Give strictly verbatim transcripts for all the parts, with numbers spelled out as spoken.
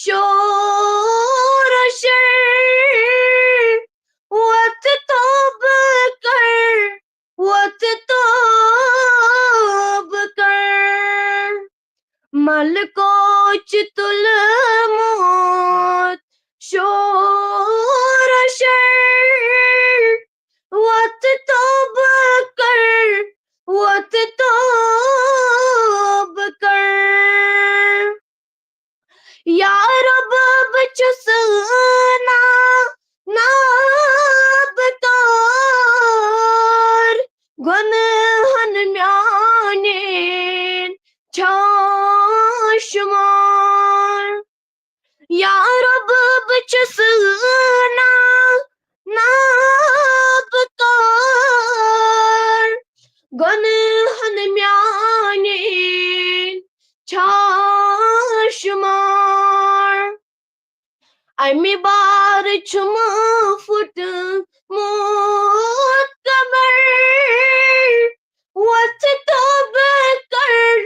شور و شر، وۄتھ توبہٕ کر، وۄتھ توبہٕ کر۔ ملکو چھُ تُلمُت شور و شر، وۄتھ توبہٕ کر، وۄتھ توبہٕ کر۔ یا رب، بہٕ چھُس نا-، نابکار، گۄنہن میانٮ۪ن چھا شُمار۔ یا رب، بہٕ چھُس نا-، نابکار، گۄنہن میانٮ۪ن چھا شُمار۔ اَمہِ بار چھُم پھُٹمُت کمر، وۄتھ توبہٕ کر،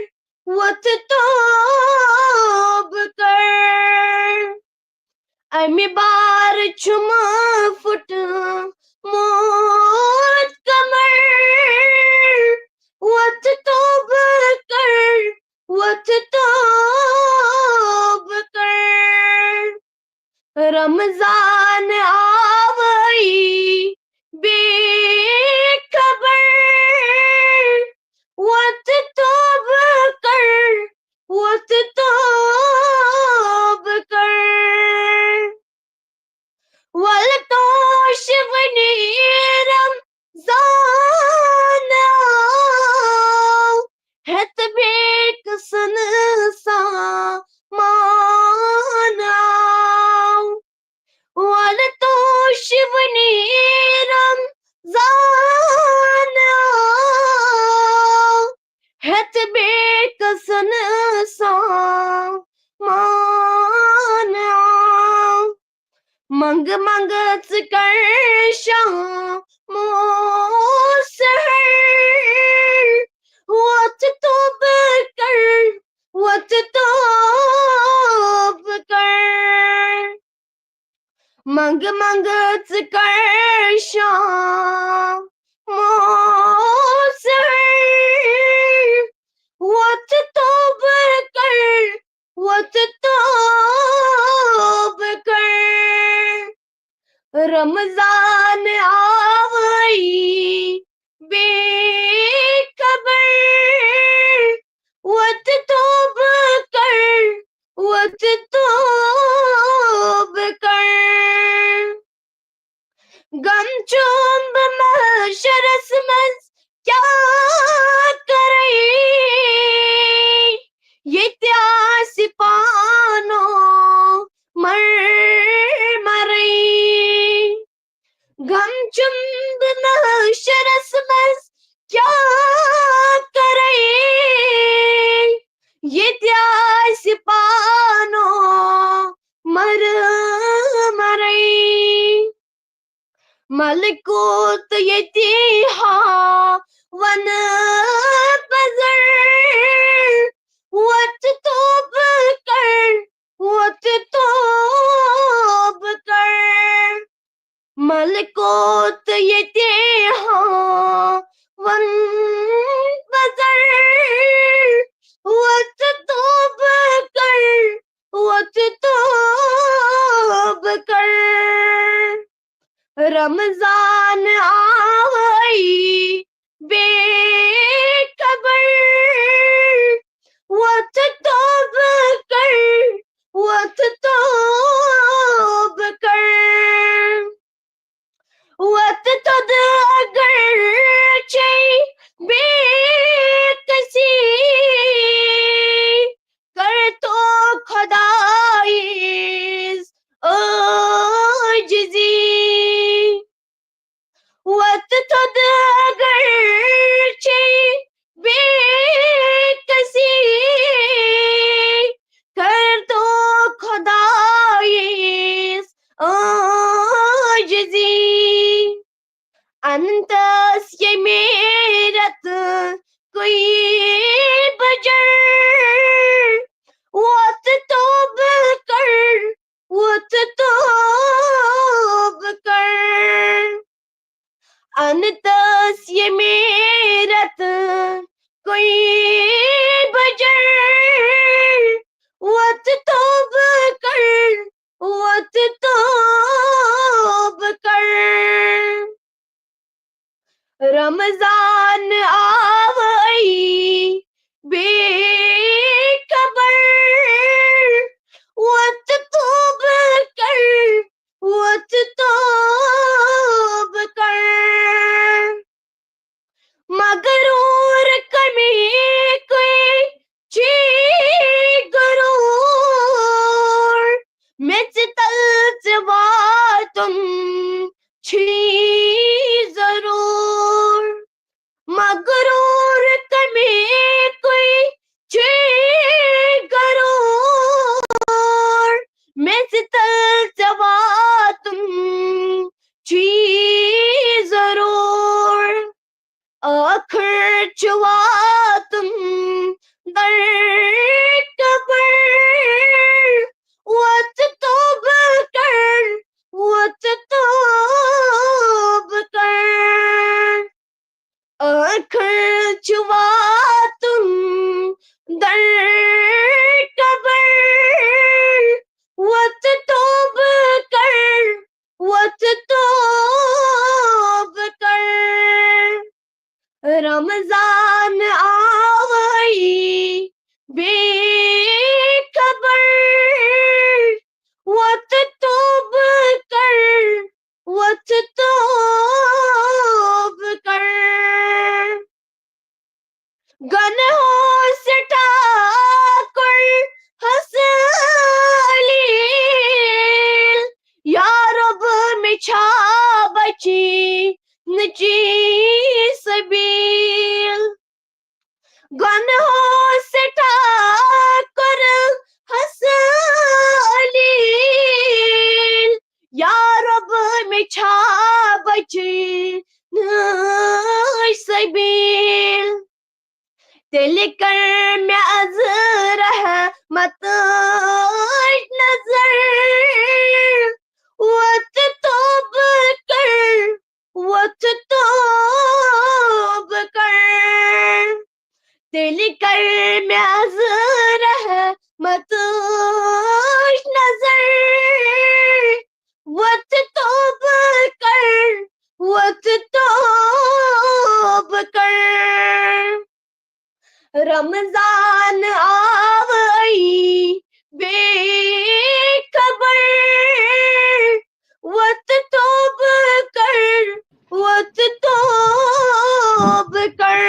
وۄتھ توبہٕ کر۔ اَمہِ بار چھُم پھُٹمُت کمر، وۄتھ توبہٕ کر، وۄتھ توبہٕ کر۔ رمضان آوٕے بے خبر، وۄتھ توبہٕ کر، وۄتھ توبہٕ کر۔ وَلہٕ توش وٕنی رمضان آو، ہٮ۪تھ بیٚیہِ کُس نہٕ سامان آو۔ وَلہٕ توش وٕنی رمضان آو، ہٮ۪تھ بیٚیہِ کُس نہٕ سامان آو۔ منٛگہٕ منٛگہٕ ژٕ کر شام و سحر، وۄتھ توبہٕ کر، وۄتھ توبہٕ کر۔ منٛگہٕ منٛگہٕ ژٕ کر شام و سحر، وۄتھ توبہٕ کر، وۄتھ توبہٕ کر۔ رمضان آوٕے بے خبر، وۄتھ توبہٕ کر، وۄتھ توبہٕ کر۔ غم چھُم بہٕ محشرس منٛز کیٛاہ کرے، ییٚتہِ آسہِ پانو مر مرے۔ غم چھُم بہٕ محشرس منٛز کیٛاہ کرے، ییٚتہِ آسہِ پانو مر مرے۔ ملکوت ییٚتہِ ہاوَن پزر، وۄتھ توبہٕ کر، وۄتھ توبہٕ کر۔ ملکوت ییٚتہِ ہاوَن پزر، وۄتھ توبہٕ کر، وۄتھ توبہٕ کر۔ رمضان آوٕے بے خبر، وۄتھ توبہٕ کر، وۄتھ توبہٕ کر۔ وۄتھ تھوٚد اگر چھے بے کسی، کر تو خدایس عاجزی۔ وۄتھ تھوٚد اگر چھے بے کسی، کر تو خدایس رمضان آوٕے بے خبر، وۄتھ توبہٕ کر، وۄتھ توبہٕ کر۔ مغرور کمی کوئی چھی غرور، مےٚ ژٕ تل ژٕ واتُن چھی ضروٗر۔ مغرور کمی کوئی چھی غرور، مےٚ ژٕ تل ژٕ واتُن چھی ضروٗر۔ ٲخٕر چھُ واتُن در قبر، وۄتھ توبہٕ کر، وۄتھ توبہٕ کر۔ ٲخٕر چھُ واتُن در قبر، وۄتھ توبہٕ کر، وۄتھ توبہٕ کر۔ رمضان آوٕے بے خبر، وۄتھ توبہٕ کر، وۄتھ توبہٕ کر۔ گۄنہو سٮ۪ٹھاہ کوٚر حسن علی، یا رب مےٚ چھا بچی نچی سبیل۔ گۄنہو سٮ۪ٹھاہ کوٚر حسن علی، یا رب مےٚ چھا بچی نچی سبیل۔ تیٚلہِ کر مےٚ از رحمتٕچ نظر، وۄتھ توبہٕ کر، وۄتھ توبہٕ کر۔ تیٚلہِ کر مےٚ از رحمتٕچ نظر، وۄتھ توبہٕ کر، وۄتھ توبہٕ کر۔ رمضان آوٕے بے خبر، وۄتھ توبہٕ کر، وۄتھ توبہٕ کر۔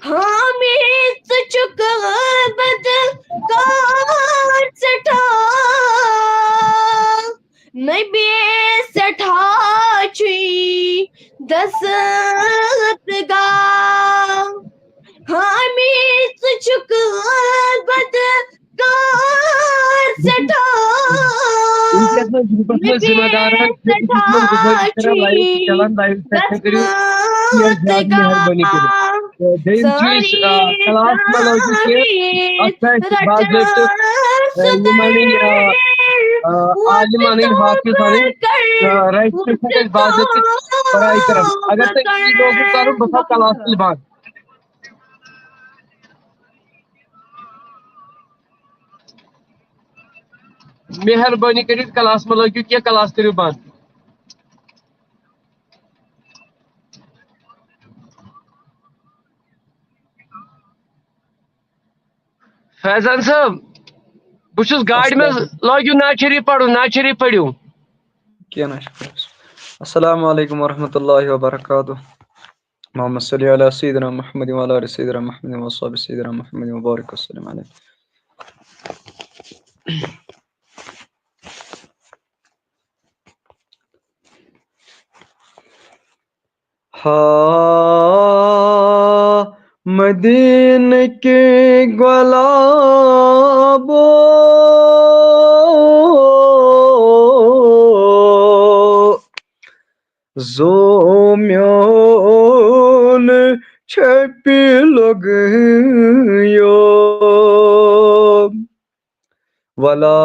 حامی ژٕ چھُکھ بدکار سٮ۪ٹھاہ، نبی سٮ۪ٹھاہ چھُے دستگاہ۔ حامی ژٕ چھُکھ بدکار سٮ۪ٹھاہ، وٕنکیٚس منٛز گروپس منٛز ذمہ دارن تہٕ سٮ۪ٹھاہ گروپس منٛز چھُے چلان لایو سیشن کٔرِو شیر زیادٕ مہربٲنی کٔرِتھ۔ تہٕ بیٚیہِ چھِ أسۍ، آ، کلاس منٛز لٲگِتھ کینٛہہ، اَتھ چھِ اَسہِ باضٲبطہٕ، آ، یِم اَنٕنۍ، آ، آ، عالم اَنٕنۍ، حافظ اَنٕنۍ، تہٕ رجسٹریشن چھِ اَسہِ باضٲبطہٕ پرٛاے کران۔ اگر تۄہہِ یہِ لوگوُ کرُن، بہٕ تھاوٕ کلاس تیٚلہِ بنٛد۔ مہربٲنی کٔرِتھ کلاس مہ لٲگِو کینٛہہ، کلاس کٔرِو بنٛد۔ فیضان صٲب، بہٕ چھُس گاڑِ منٛز، لٲگِو نعت شریف پرُن، نعت شریف پٔرِو۔ کینٛہہ نہ چھُ پرواے۔ السلام علیکم ورحمۃ اللہ وبرکاتہ۔ اللهم صل على سيدنا محمد وعلى آل سيدنا محمد وأصحاب سيدنا محمد وبارك وسلم عليه۔ ہا مدینہ کے گلابو، زو میون چھپی لوگیو، ولا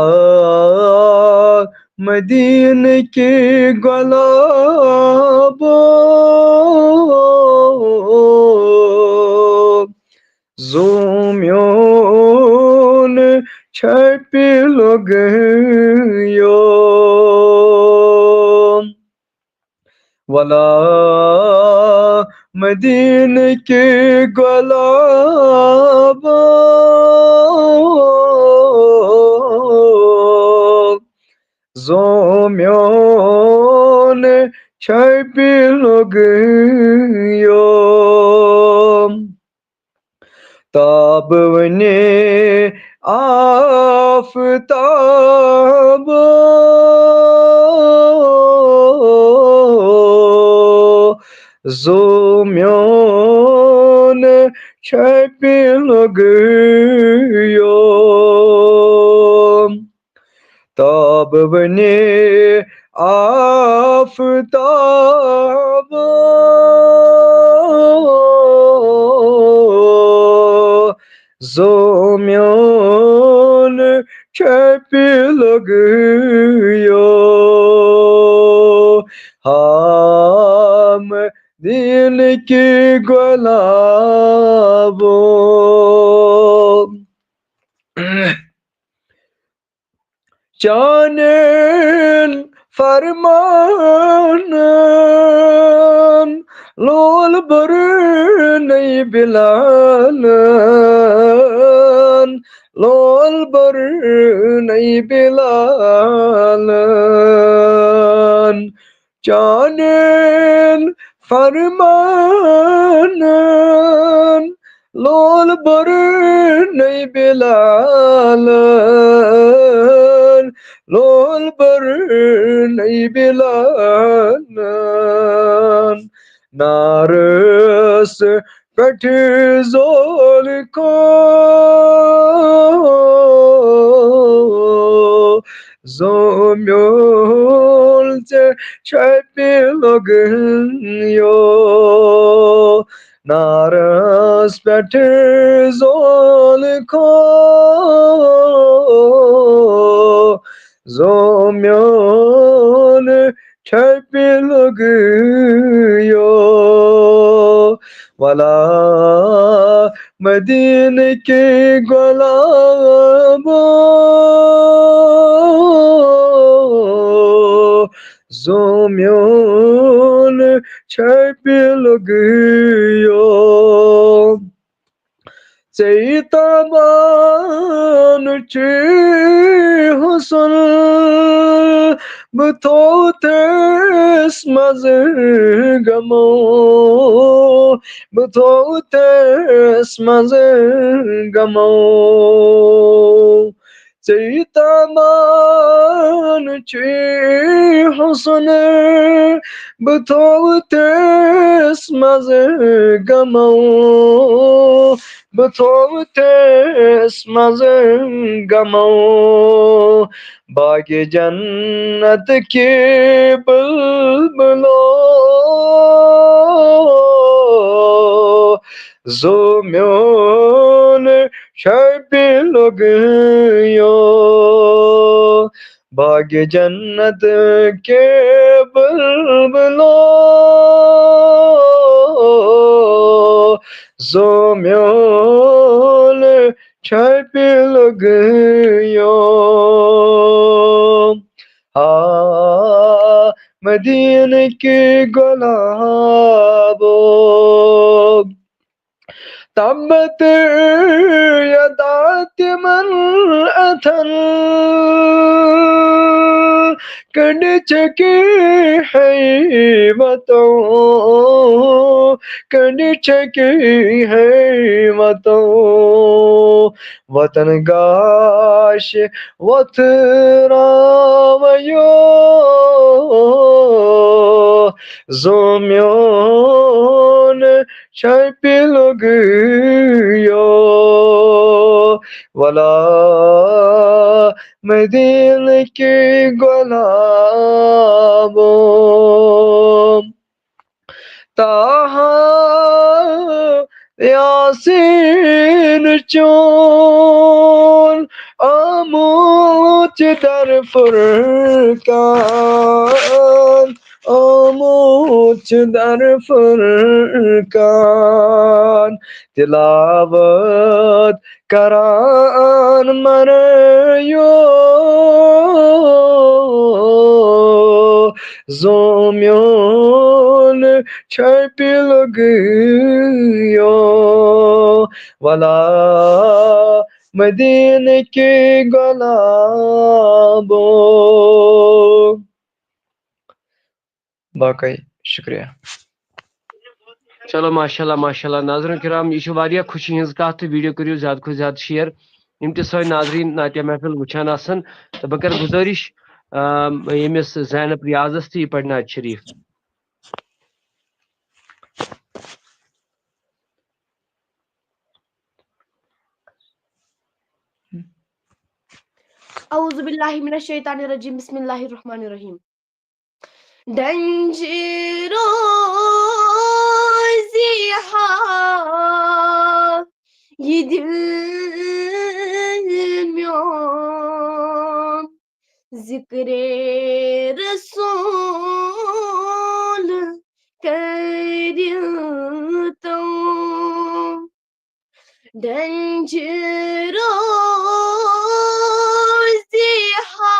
مدینہ کی گلابو، زو میون چھپی لوگیو۔ ولا مدینہٕ کہِ گۄلابو، زوٗ میون چھپہِ لوٚگیو۔ تابہٕ وٕنہِ آفتابو، زوٗ میون چھپہِ لوٚگیو۔ تابہٕ وٕنہِ آفتابو، زوٗ میون چھپہِ لوٚگیو۔ ہا مدینہٕ کہِ گۄلابو، چانٮ۪ن فرمانن لول برنَے بلالن، لول برنَے بلالن۔ چانٮ۪ن فرمانن لول برنَے بلالن، لول برنَے بلالن۔ نارس پٮ۪ٹھ زول کو، زوٗ میون ژےٚ چھپہِ لوٚگیو۔ نارس پٮ۪ٹھ زول کو، زوٗ میون چھپہِ لوٚگیو۔ ولا مدینہٕ کہِ گۄلابو، زوٗ میون چھپہِ لوٚگیو۔ ژے تابان چھُے حسن، بہٕ تھوٚوتھس منٛز غمو، بہٕ تھوٚوتھس منٛز غمو۔ ژے تابان چھُے حسن، بہٕ تھوٚوتھس منٛز غمو، بہٕ تھوٚوتھس منٛز غمو۔ باغِ جنت کہِ بلبلو، زوٗ میون چھپہِ لوٚگیو۔ باغِ جنت کہِ بلبلو، زوٗ میون چھپہِ لوٚگیو۔ ہا مدینہٕ کہِ گۄلابو، تبت یدا تِمن اَتھن، کنڈ چھکی ہے وطن، کنڈ چھکی ہے وطن۔ وطن گاش وتھ راویو، زوٗ میون چھپہِ لوٚگیو۔ ولا مدینہٕ کہِ گۄلابو، طٰہٰ یاسین چون آمُت در فرقان، آمُت در فرقان۔ تلاوت کران مرو، زوٗ میون چھپہِ لوٚگیو ولا مدینہٕ کہِ غلابو۔ باقٕے شُکریہ۔ چلو، ماشاء اللہ، ماشاء اللہ۔ ناظرین کرام، یہِ چھِ واریاہ خوشی ہٕنٛز کَتھ تہٕ ویٖڈیو کٔرِو زیادٕ کھۄتہٕ زیادٕ شیئر۔ یِم تہِ سٲنۍ ناظریٖن نعتیہ محفل وٕچھان آسَن، تہٕ بہٕ کَرٕ گُزٲرِش، آم، ییٚمِس زینب ریاضَس تہٕ یہِ پَرِ نعت شریٖف۔ أعوذ باللہ من الشیطان الرجیم، بسم اللہ الرحمن الرحیم۔ ڈنجہِ روزِ ہا یہِ دِل میون، ذِکرِ رسول کٔرِتو۔ ڈنجہِ روزِ ہا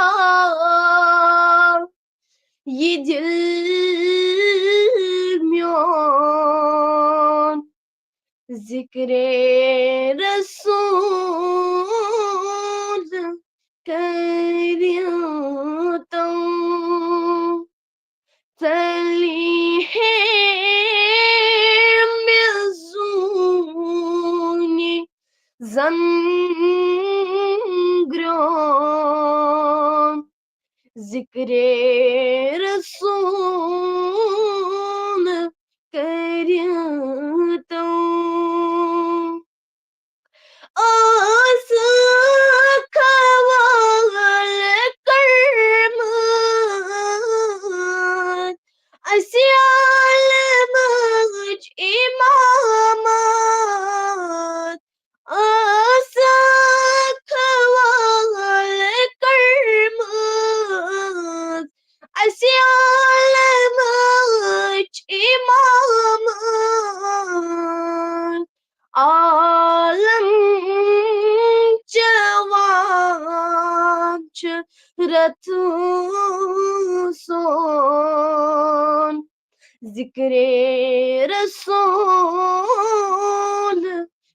یہِ دِل میون، ذِکرِ رسول کٔرِتو۔ ژَلہِ ہے مےٚ زوٗنہِ زَن گرٛون، ذِکرِ رسول کٔرِتو۔ ٲس کھوال کٔرمٕژ اَسہِ عالمٕچ اِمامت۔ ٲس کھوال کٔرمٕژ اَسہِ عالمٕچ اِمامت۔ عالم چوان چھُ رتھ سون، ذِکرِ رسول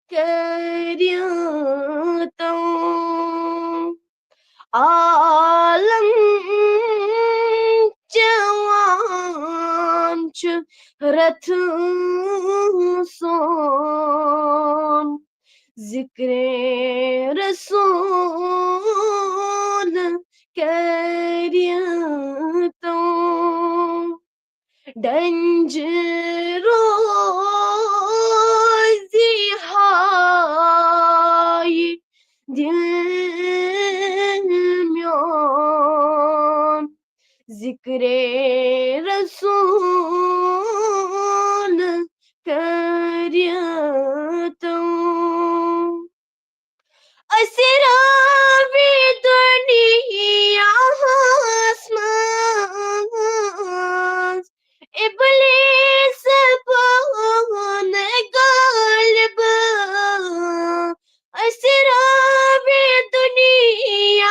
کٔرِتو۔ عالم چوان چھُ رتھ سون، ذِکرِ رسول کٔرِتو۔ ڈنجہِ روزِ ہا یہِ دِل میون، ذِکرِ رسول کٔرِتو۔ أسۍ راوِ دُنیاہَس منٛز اِبلیٖس پانہٕ غٲلِب۔ أسۍ راوِ دُنیاہَس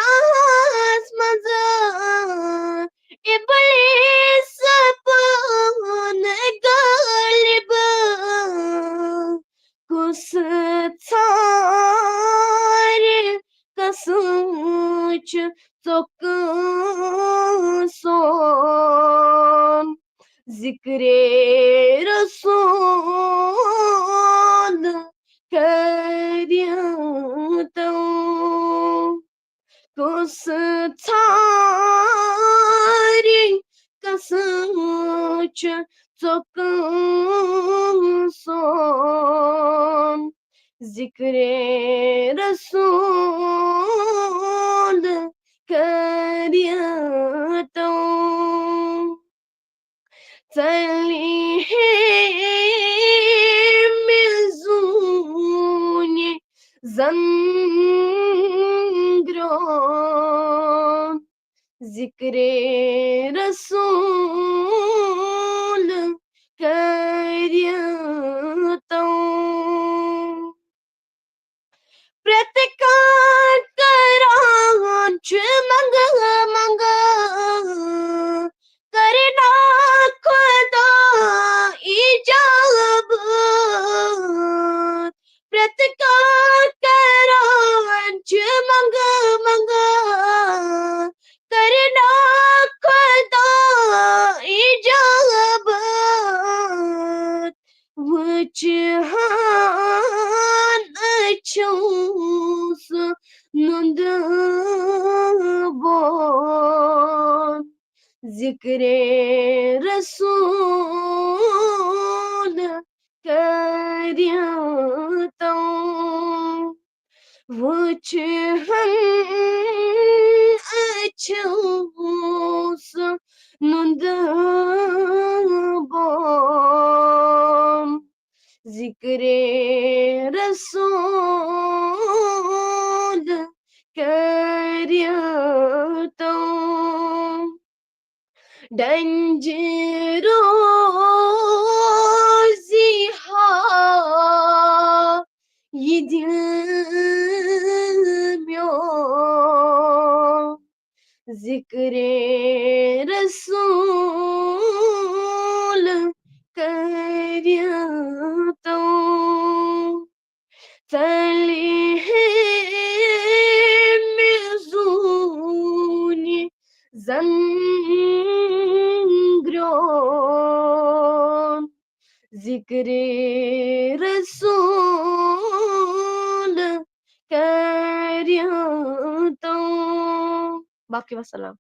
منٛز اِبلیٖس پانہٕ غٲلِب۔ کُس ژھارِ کسٕچ ژوٚک سون، ذِکرِ رسول کٔرِتو۔ کُس ژھارِ کسٕچ ژوٚک سون، ذِکرِ رسول کٔرِتو۔ ژَلہِ ہے مےٚ زوٗنہِ زَن گرٛون، ذِکرِ رسول کٔرِتو۔ پرٛٮ۪تھ کانٛہہ کران چھُ منٛگہٕ منٛگہٕ، کرِ نا خۄدا ذکر رسول کریاتو، وچھ ہم اچھو سنند بوم، ذکر رسول کریاتو۔ ڈنجہِ روزِ ہا یہِ دِل میون، ذکر رسول کریاتو۔ ژلہِ ہے مےٚ زوٗنہِ زن گرٛون، ذکر رسول کریاتو۔ باقی وسلام۔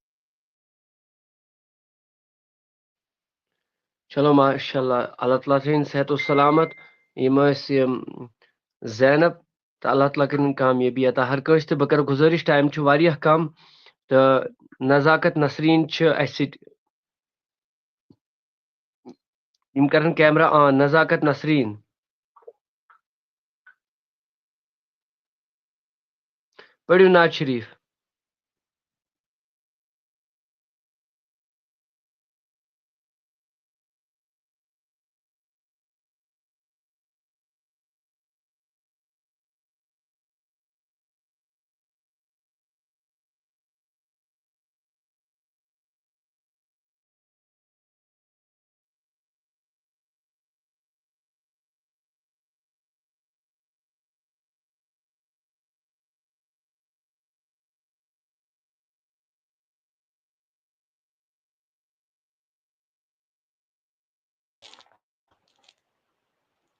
چلو، ماشاء اللہ، اللہ تعالیٰ تھٲیِن صحت و سلامت۔ یِم ٲسۍ یِم زینب، تہٕ اللہ تعالیٰ کٔرِن کامیٲبی عطا ہر کٲنٛسہِ۔ تہٕ بہٕ کَرٕ گُزٲرِش، ٹایم چھُ واریاہ کَم، تہٕ نزاکت نسریٖن چھِ اَسہِ سۭتۍ۔ یِم کَرَن کیمرہ آن۔ نزاکت نسریٖن۔ پٔرِو نعت شریٖف۔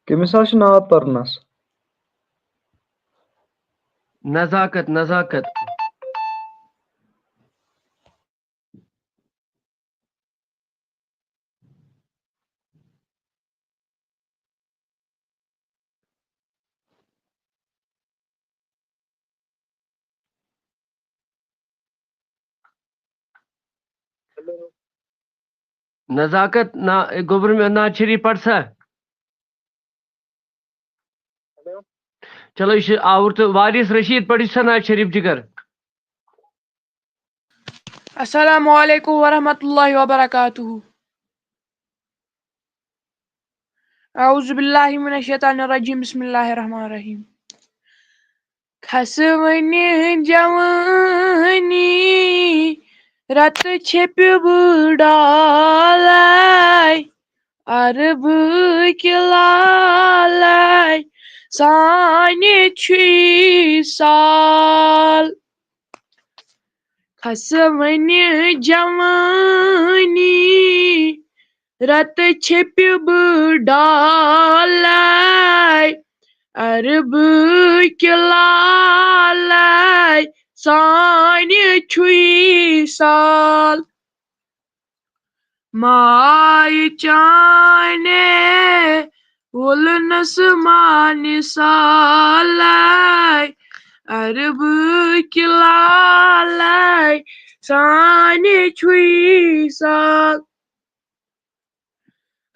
کٔمِس حظ چھُ ناو پَرُن حظ؟ نزاکت، نزاکت۔ نزاکت نا-، گوٚبُر مےٚ نعت شریٖف پَر سا۔ چلو، یہِ چھُ آوُر تہٕ وارث رشیٖد، پٔرِو سا نعت شریٖف جِگر۔ السلام علیکم ورحمۃ اللہ وبرکاتہ۔ اعوذ باللہ من الشیطان الرجیم۔ بسم اللہ الرحمن الرحیم۔ کھس وۄنہِ جوٲنی، رتہٕ چھپہِ بہٕ ڈالے، عربٕکۍ لالے سانہِ چھُے سال۔ کھس وۄنہِ جوٲنی، رتہٕ چھپہِ بہٕ ڈالے، عربٕکۍ لالے سانہِ چھُے سال۔ مایہِ چانہِ وُلنس مانہِ سالے، عربٕکۍ لالے سانہِ چھُے سال۔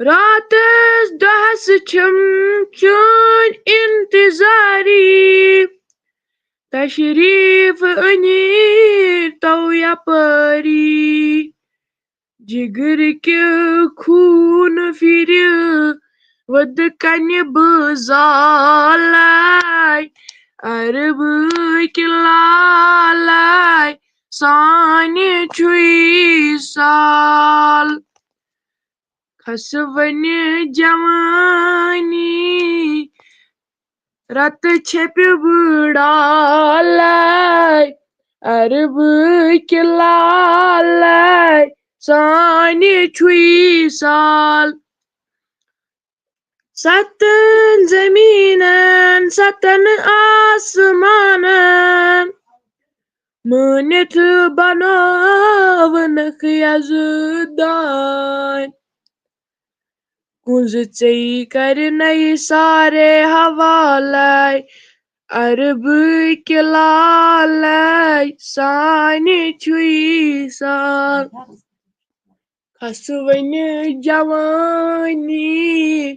راتس دۄہس چھِم چٲنۍ انتظاری، تشریف أنی تو یپٲری۔ جگر کہِ خوٗن پھِرِ وٕدٕ کنہِ بہٕ زالے، عربٕکۍ لالے سانہِ چھُے سال۔ کھس وۄنہِ جوٲنی، رتہٕ چھپہِ بہٕ ڈالے، عربٕکۍ لالے سانہِ چھُے سال۔ ستن زمینن، ستن آسمانن، مٲنِتھ بناونکھ یزدان۔ کُنٛزٕ ژے کرِ نَیہِ سارے حوالے، عربٕکۍ لالے سانہِ چھُے سال۔ کھس وۄنۍ جوانی،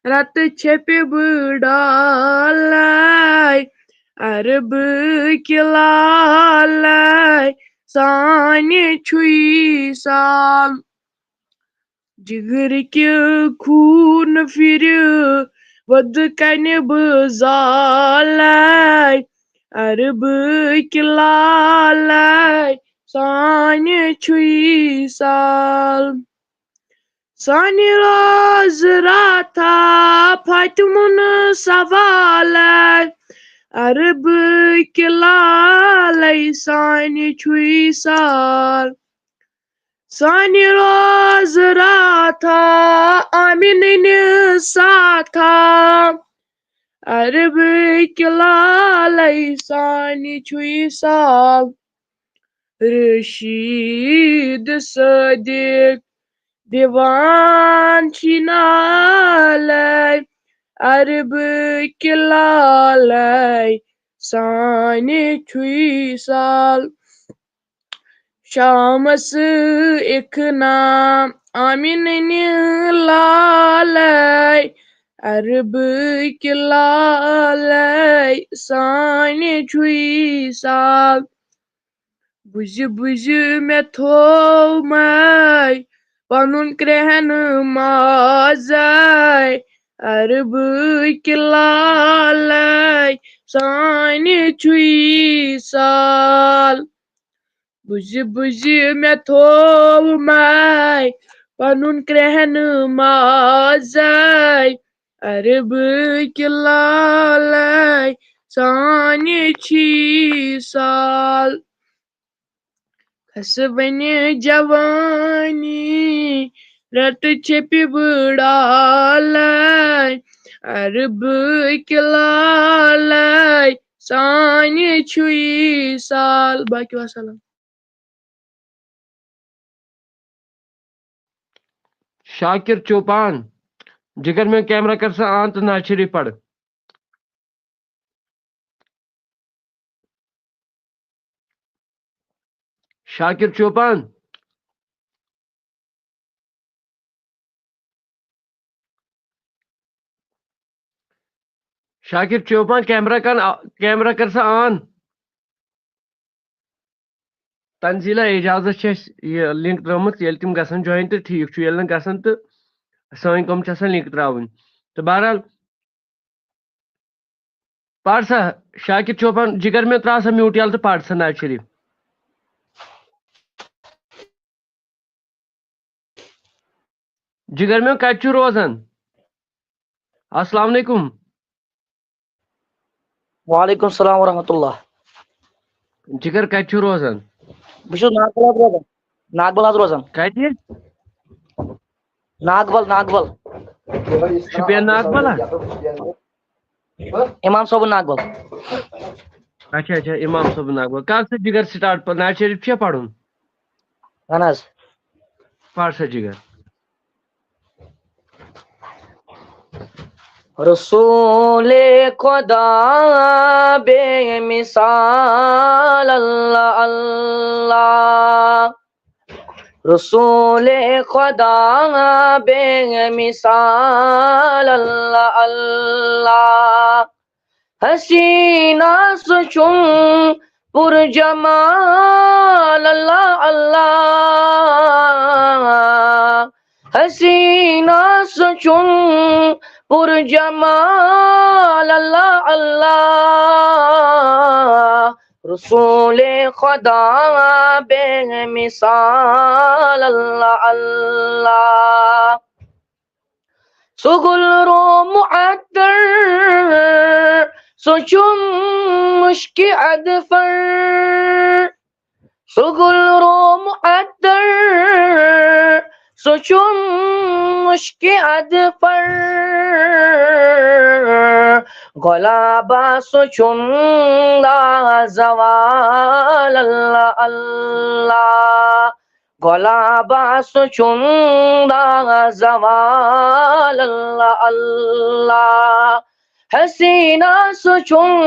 رتہٕ چھپہِ بہٕ ڈالے، عربٕکۍ لالے سانہِ چھُے سال۔ جگر کہِ خوٗن پھِرِ وۄدٕ کنہِ بہٕ زالے، عربٕکۍ لالے سانہِ چھُے سال۔ سانہِ روزٕ راتھا پھٹہِ مُنہٕ سوالے، عربٕکۍ لالے سانہِ چھُے سال۔ سانہِ روزٕ راتھا آمِنٕنہِ ساتھا، عربٕکۍ لالے سانہِ چھُے سال۔ رشیٖد صٲدِق دِوان چھِ نالے، عربٕکۍ لالے سانہِ چھُے سال۔ شامس اِکنا آمِنٕنہِ لالے، عربٕکۍ لالے سانہِ چھُے سال۔ بُزِ بُزِ مےٚ تھوو مَے پنُن کرٛہنہٕ مازے، عربٕکۍ لالے سانہِ چھُے سال۔ بُزِ بُزِ مےٚ تھوو مَے پنُن کرٛہنہٕ مازے، عربٕکۍ لالے سانہِ چھُے سال۔ کھس وۄنۍ جوانی، رتہٕ چھپہِ بہٕ ڈالے، عربٕکۍ لالے سانہِ چھُے سال۔ باقی وسلام۔ شاکر چوپان، جگر میون کیمرہ کر سا آن تہٕ ناز شریف پَر۔ شاکر چوپان۔ شاکر چوپان، کیمرہ کر، کیمرہ کر سا آن۔ تنزیلہ اعجازس چھِ اَسہِ یہِ لِنک ترٲومٕژ، ییٚلہِ تِم گژھن جوین تہٕ ٹھیٖک چھُ، ییٚلہِ نہٕ گژھن تہٕ سٲنۍ کٲم چھِ آسان لِنک ترٛاوٕنۍ۔ تہٕ بہرحال، پَر سا، شاکر چوپان، جگر میون ترٛاو سا میوٗٹ یَلہٕ تہٕ پَر سا ناز شریف۔ جگر میون کَتہِ چھُ روزان؟ السلام علیکم۔ وعلیکم السلام ورحمۃ اللہ۔ جگر کَتہِ چھُ روزان؟ بہٕ چھُس ناگبل حظ روزان۔ ناگبل حظ روزان۔ کَتہِ؟ ناگبل، ناگبل۔ شُپین ناگبل ہا؟ امام صٲبُن ناگبل۔ اچھا، اچھا، امام صٲبُن ناگبل۔ کر سا جگر سٹارٹ، ناز شریف چھا پرُن؟ اہن حظ۔ پَر سا جگر۔ رسول خدا بے مثال اللہ اللہ، رسول خدا بے مثال اللہ اللہ، حسینہ سُہ چھُم پر جمال اللہ اللہ، حسینہ سُہ چھُم پر جمال اللہ اللہ، رسول خدا بے مثال اللہ اللہ۔ سُہ گُل رو معطر، سُہ چھُم مُشکہِ اَدفر۔ سُہ گُل رو معطر، سُہ چھُم مُشکہِ اَدفر۔ غلابہ سُہ چھُم لازوال اللہ اللہ۔ غلابہ سُہ چھُم لازوال اللہ اللہ۔ حسینہ سُہ چھُم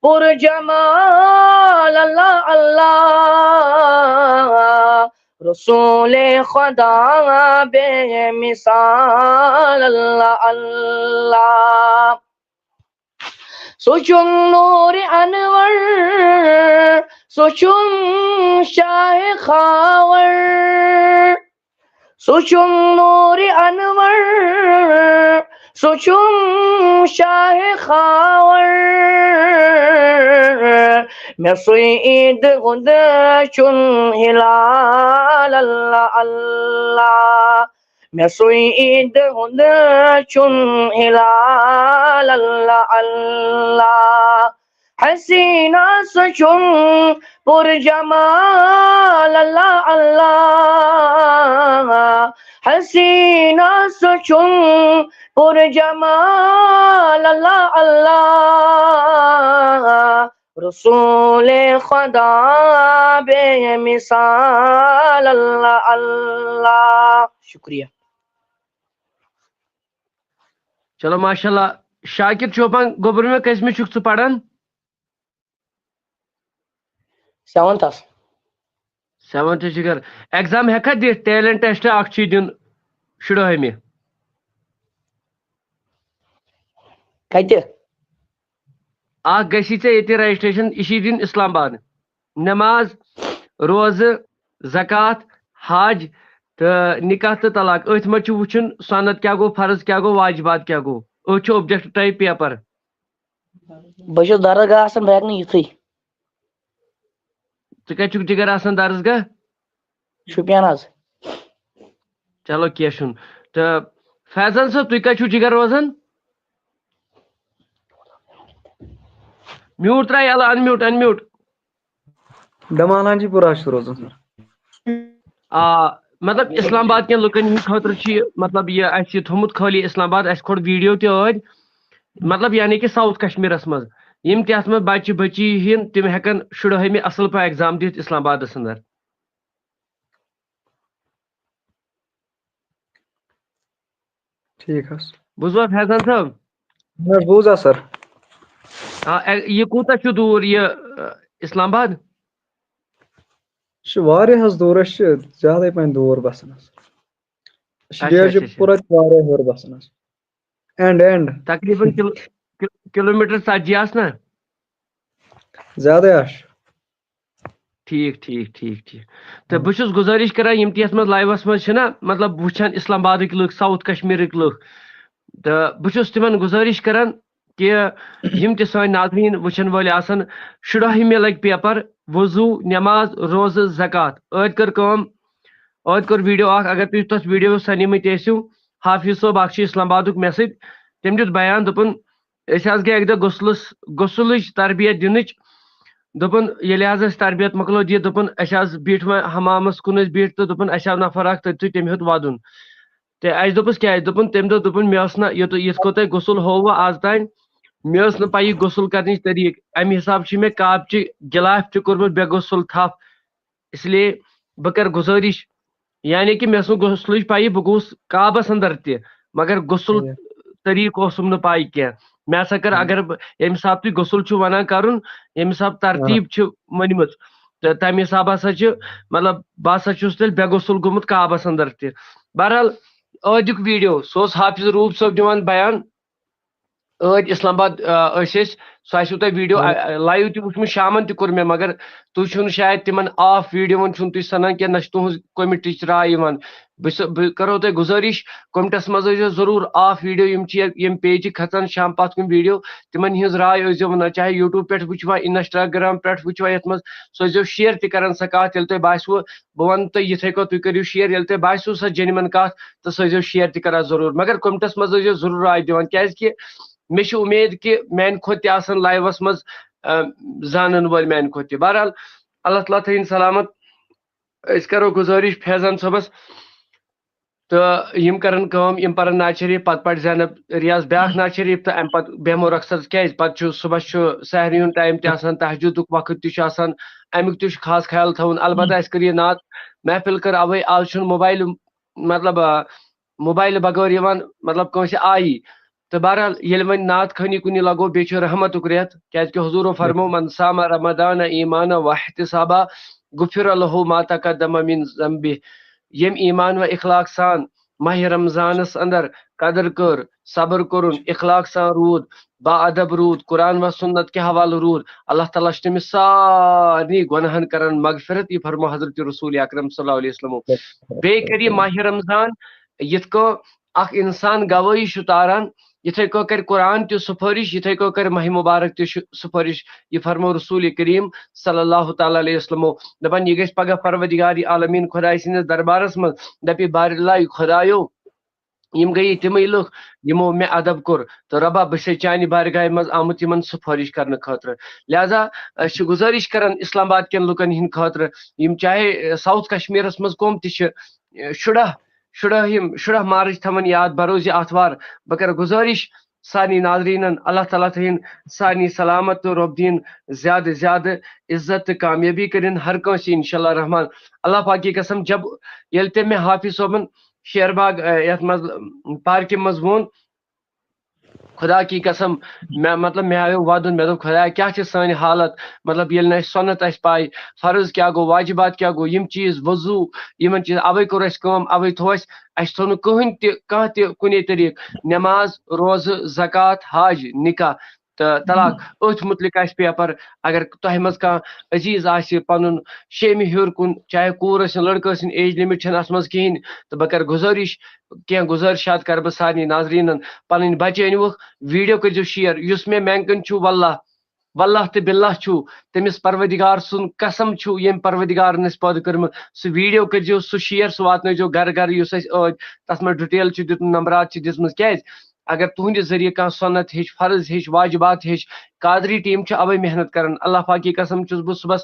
پر جمال اللہ اللہ۔ رسول خدا بے مثال اللہ اللہ۔ سُہ چھُم نور انور، سُہ چھُم شاہ خاور۔ سُہ چھُم نور انور، سُہ چھُم شاہ خاور۔ مےٚ سُے عیٖد ہُنٛد چھُم ہلال اللہ اللہ۔ مےٚ سُے عیٖد ہُنٛد چھُم ہلال اللہ اللہ۔ حسینہ سُہ چھُم پر جمال اللہ اللہ۔ حسینہ سُہ چھُم پر جمال اللہ اللہ۔ رسول خدا بے مثال اللہ اللہ۔ شکریہ۔ چلو ماشاء اللہ۔ شاکر چوپان گوٚبُر مےٚ، کٔژمہِ چھُکھ ژٕ پران؟ سیونتھس۔ سیونتھ جگر۔ ایگزام ہیٚکھا دِتھ؟ ٹیلنٹ ٹیسٹ اکھ چھُے دیُن شُراہمہِ۔ کتہِ؟ اکھ گژھی ژےٚ ییٚتہِ رجسٹریشن، یہِ چھُے دیُن اسلام آباد۔ نماز، روزٕ، زکوٰۃ، حج تہٕ نکاح تہٕ طلاق۔ أتھۍ منٛز چھُ وٕچھُن سنت کیٛاہ گوٚو، فرض کیٛاہ گوٚو، واجبات کیٛاہ گوٚو۔ أتھۍ چھُ اوبجیکٹ ٹائپ پیپر۔ بہٕ چھُس درسگاہ آسان، بہٕ ہٮ۪کہٕ نہٕ یِتھُے۔ ژٕ کتہِ چھُکھ جگر آسان درسگاہ؟ شُپین حظ۔ چلو کینٛہہ چھُنہٕ۔ تہٕ فیضان صٲب، تُہۍ کتہِ چھِو جگر روزان؟ میوٗٹ ترٛاو یَلہٕ، unmute، unmute۔ ڈمان حاجی پورہ چھُس روزان، سر۔ آ، مطلب اسلام آباد کٮ۪ن لُکن ہٕنٛدِ خٲطرٕ چھُ یہِ، مطلب یہِ اَسہِ یہِ تھوٚمُت خٲلی اسلام آباد، اَسہِ کھوٚٹ ویٖڈیو تہِ ٲدۍ، مطلب یعنی کہِ ساوُتھ کشمیٖرس منٛز یِم تہِ اَتھ منٛز بچہِ بچی یِن، تِم ہٮ۪کن شُراہمہِ اصل پٲٹھۍ ایگزام دِتھ اسلام آبادس اندر۔ ٹھیٖک حظ۔ بوٗزوا فیضان صٲب؟ اہن حظ، بوٗز حظ سر۔ آ، اے، یہِ کوٗتاہ چھُ دوٗر یہِ، ا، اسلام آباد؟ یہِ چھُ واریاہ حظ دوٗر، أسۍ چھِ زیادَے پَہَن دوٗر بَسان حظ۔ أسۍ چھِ اچھا، اچھا، اچھا۔ پوٗرٕ واریاہ ہیوٚر بَسان حظ۔ And, and. تقریباً کِلو-، کِلو-، کِلوٗمیٖٹر ژتجی آسہٕ نا؟ زیادَے آسہٕ۔ ٹھیٖک، ٹھیٖک، ٹھیٖک، ٹھیٖک۔ تہٕ ہُم۔ بہٕ چھُس گُزٲرِش کران، یِم تہِ یَتھ منٛز لایوَس منٛز چھِنہ، مطلب، وٕچھان اِسلام آبادٕکۍ لُکھ، ساوُتھ کشمیٖرٕکۍ لُکھ، تہٕ بہٕ چھُس تِمن گُزٲرِش کران کہِ یِم تہِ سٲنۍ ناظریٖن وٕچھن وٲلۍ آسن، شُراہمہِ لگہِ پیپر، وضوٗ، نٮ۪ماز، روزٕ، زکوٰۃ۔ ٲدۍ کٔر کٲم، ٲدۍ کوٚر ویٖڈیو اکھ، اگر تُہۍ تتھ ویٖڈیوس سنیمٕتۍ ٲسِو، حافظ صٲب اکھ چھُ اِسلام آبادُک، مےٚ سۭتۍ، تٔمۍ دیُت بیان، دوٚپُن، أسۍ حظ گٔے اَکہِ دۄہ غسلس، غسلٕچ تربیت دِنٕچ۔ دوٚپُن، ییٚلہِ حظ اَسہِ تربیت مۄکلٲو دِتھ، دوٚپُن، اَسہِ حظ بیٖٹھ وۄنۍ حمامس کُن، أسۍ بیٖٹھ تہٕ دوٚپُن، اَسہِ آو نفر اکھ تٔتھٕے، تٔمۍ ہیوٚت وَدُن۔ تہٕ اَسہِ دوٚپُس، کیٛازِ؟ دوٚپُن، تٔمۍ دوٚپ، دوٚپُن، مےٚ ٲس نہ، یوٚت-، یِتھ کٔنۍ تۄہہِ غسل ہووٕ آز تام، مےٚ ٲس نہٕ پَیی غسل کرنٕچ طریٖقہٕ۔ اَمہِ حسابہٕ چھِ مےٚ کاپچہِ غلاف تہِ کوٚرمُت بے غسل تھپھ۔ اس لیے بہٕ کرٕ گُزٲرِش، یعنی کہِ مےٚ ٲس نہٕ غسلٕچ پَیی، بہٕ گوٚوُس کعبَس اندر تہِ، مگر غسل ٹھیٖک۔ طریٖقہٕ اوسُم نہٕ پَے کینٛہہ۔ مےٚ ہسا کٔر، ٹھیٖک۔ اگر بہٕ، ییٚمہِ حسابہٕ تُہۍ غسل چھِو وَنان کَرُن، ییٚمہِ حسابہٕ آ۔ ترتیٖب چھِ ؤنمٕژ، تہٕ تَمہِ حسابہٕ ہسا چھِ، مطلب، بہٕ ہسا چھُس تیٚلہِ بے غسل گوٚمُت کعبَس اندر تہِ۔ بہرحال، ٲدیُک ویٖڈیو، سُہ اوس حافظ روٗف صٲب دِوان بیان۔ ٲدۍ اسلام آباد، آ، ٲسۍ أسۍ، سُہ آسِوٕ تۄہہِ ویٖڈیو، آ۔ آ، آ، لایِو تہِ وٕچھمُت، شامَن تہِ کوٚر مےٚ، مگر تُہۍ چھِو نہٕ شاید تِمن آف ویٖڈیووَن چھُو نہٕ تُہۍ سَنان کینٛہہ، نہ چھِ تُہٕنٛز کوٚمِٹِچ راے یِوان۔ بہٕ چھُس، بہٕ کَرو تۄہہِ گُزٲرِش، کوٚمٹَس منٛز ٲسۍزیو ضروٗر آف ویٖڈیو، یِم چھِ یِم پیجہِ کھَژان شام پَتھ کُن ویٖڈیو، تِمن ہٕنٛز راے ٲسۍزیو وَنان، چاہے YouTube پٮ۪ٹھ وٕچھوا، Instagram پٮ۪ٹھ وٕچھوا، یَتھ منٛز سُہ ٲسۍزیو شیئر تہِ کَران سۄ کَتھ، ییٚلہِ تۄہہِ باسِوٕ، بہٕ وَنہٕ تۄہہِ یِتھَے کٔنۍ، تُہۍ کٔرِو شیئر، ییٚلہِ تۄہہِ باسِوٕ سۄ جینوَن کَتھ، تہٕ سُہ ٲسۍزیو شیئر تہِ کَران ضروٗر، مگر کوٚمٹَس منٛز ٲسۍزیو ضروٗر راے دِوان، کیٛازِکہِ مےٚ چھِ اُمید کہِ میانہِ کھۄتہٕ تہِ آسن لایوَس منٛز، آ، زانن وٲلۍ میانہِ کھۄتہٕ تہِ۔ بہرحال، اللہ تعالیٰ تھٲیِن سلامت۔ أسۍ کرو گُزٲرِش فیضان صٲبَس، تہٕ یِم کرن کٲم، یِم پرن نعت شریف، پتہٕ پرِ زینب ریاض بیاکھ نعت شریف، تہٕ امہِ پتہٕ بیٚہمو رۄخصت۔ کیازِ؟ پتہٕ چھُ صبحس چھُ سحرِ ہُنٛد ٹایم تہِ آسان، تہجدُک وقت تہِ چھُ آسان، امیُک تہِ چھُ خاص خیال تھاوُن۔ البتہ اسہِ کٔر یہِ نعت محفل کٔر اوے، آز چھُنہٕ موبایل، مطلب، آ، موبایلہٕ بغٲر یِوان، مطلب، کٲنٛسہِ آیی۔ تہٕ بہرحال، ییٚلہِ وۄنۍ نعت خوٲنی کُنہِ لگو، بیٚیہِ چھُ رحمتُک رٮ۪تھ، کیازِ کہِ حضوٗرو فرمو، "من صام رمضان ایمانا و احتسابا غفر له ما تقدم من ذنبه"۔ ییٚمۍ ایمان و اخلاق سان ماہِ رمضانس اندر قدر کٔر، صبر کوٚرُن، اخلاق سان روٗد، با ادب روٗد، قرآن و سنت کہِ حوالہٕ روٗد، اللہ تعالیٰ چھُ تٔمِس سارنٕے گۄناہن کران مغفرت۔ یہِ فرمو حضرت رسول اکرم صلی اللہ علیہ وسلمو۔ بیٚیہِ کٔر یہِ ماہِ رمضان یِتھ کٔنۍ اکھ انسان گوٲہی چھُ تاران، یِتھے کٔنۍ کرِ قرآن تہِ سفٲرِش، یِتھے کٔنۍ کرِ ماہِ مبارک تہِ چھُ سفٲرِش۔ یہِ فرمو رسول کریم صلی اللہ تعالیٰ علیہ وسلمو، دپان، یہِ گژھِ پگاہ پروردگار عالمین خداے سٕنٛدِس دربارس منٛز، دپہِ، بارِ اللہ، خدایو، یِم گٔیے تِمے لُکھ یِمو مےٚ ادب کوٚر، تہٕ رۄبا، بہٕ چھُسے چانہِ بارگاہہِ منٛز آمُت یِمن سفٲرِش کرنہٕ خٲطرٕ۔ لہذا أسۍ چھِ گُزٲرِش کران اسلام آباد کٮ۪ن لُکن ہٕنٛدِ خٲطرٕ، یِم چاہے، اے، ساوتھ کشمیرس منٛز کۄم تہِ چھِ، اے، شُراہ، شُراہِم، شُراہ مارچ تھاوان یاد، بروزِ آتھوار۔ بہٕ کرٕ گُزٲرِش سارنٕے ناظریٖنن، اللہ تعالیٰ تھٲیِن سارنٕے سلامت تہٕ رۄب دِیِن زیادٕ زیادٕ عزت تہٕ کامیٲبی کٔرِن ہر کٲنٛسہِ انشاءاللہ رحمان۔ اللہ پاکی قسم، جب، ییٚلہِ تہِ مےٚ حافظ صٲبن شیر باغ، اے، یتھ منٛز، ام، پارکہِ منٛز ووٚن، خدا کی قسم، مےٚ، مطلب، مےٚ آیو ودُن، مےٚ دوٚپ، خدایا، کیٛاہ چھِ سٲنۍ حالت؟ مطلب، ییٚلہِ نہٕ اَسہِ سۄنت آسہِ پاے، فرض کیٛاہ گوٚو، واجبات کیٛاہ گوٚو، یِم چیٖز، وضو، یِمن چیٖز، اوے کوٚر اَسہِ کٲم، اوے تھوٚو اَسہِ، اَسہِ تھوٚو نہٕ کٕہٕنۍ تہِ، کانٛہہ تہِ کُنے طریٖقہٕ، نٮ۪ماز، روزٕ، زکوٰۃ، حج، نکاح تہٕ طلاق۔ أتھۍ مُتعلِق آسہِ پیپر۔ اگر تۄہہِ منٛز کانٛہہ عزیٖز آسہِ پنُن شیمہِ ہیوٚر کُن، چاہے کوٗر ٲسِن، لڑکہٕ ٲسِن، age limit چھَنہٕ اَتھ منٛز کِہیٖنۍ، تہٕ بہٕ کرٕ گُزٲرِش، کینٛہہ گُزٲرِشات کرٕ بہٕ سارنٕے ناظریٖنن۔ پنٕنۍ بچہِ أنۍوُکھ، video کٔرۍزیو share۔ یُس مےٚ مینٛگن چھُ، واللہ، واللہ تہٕ باللہ چھُ، تٔمِس پروردگار سُنٛد قسم چھُ، ییٚمۍ پروردگارن أسۍ پٲدٕ کٔرمٕژ، سُہ video کٔرۍزیو، سُہ share، سُہ واتنٲیزیو گرٕ گرٕ، یُس اَسہِ ٲدۍ تَتھ منٛز detail چھِ دیُتمُت، نمبرات چھِ دِژمٕژ۔ کیٛازِ؟ اگر تُہنٛدِ ذٔریعہٕ کانٛہہ سۄنت ہیٚچھ، فرض ہیٚچھ، واجبات ہیٚچھ، قادری team چھِ اوے محنت کران۔ اللہ پاکی قسم چھُس بہٕ صُبحس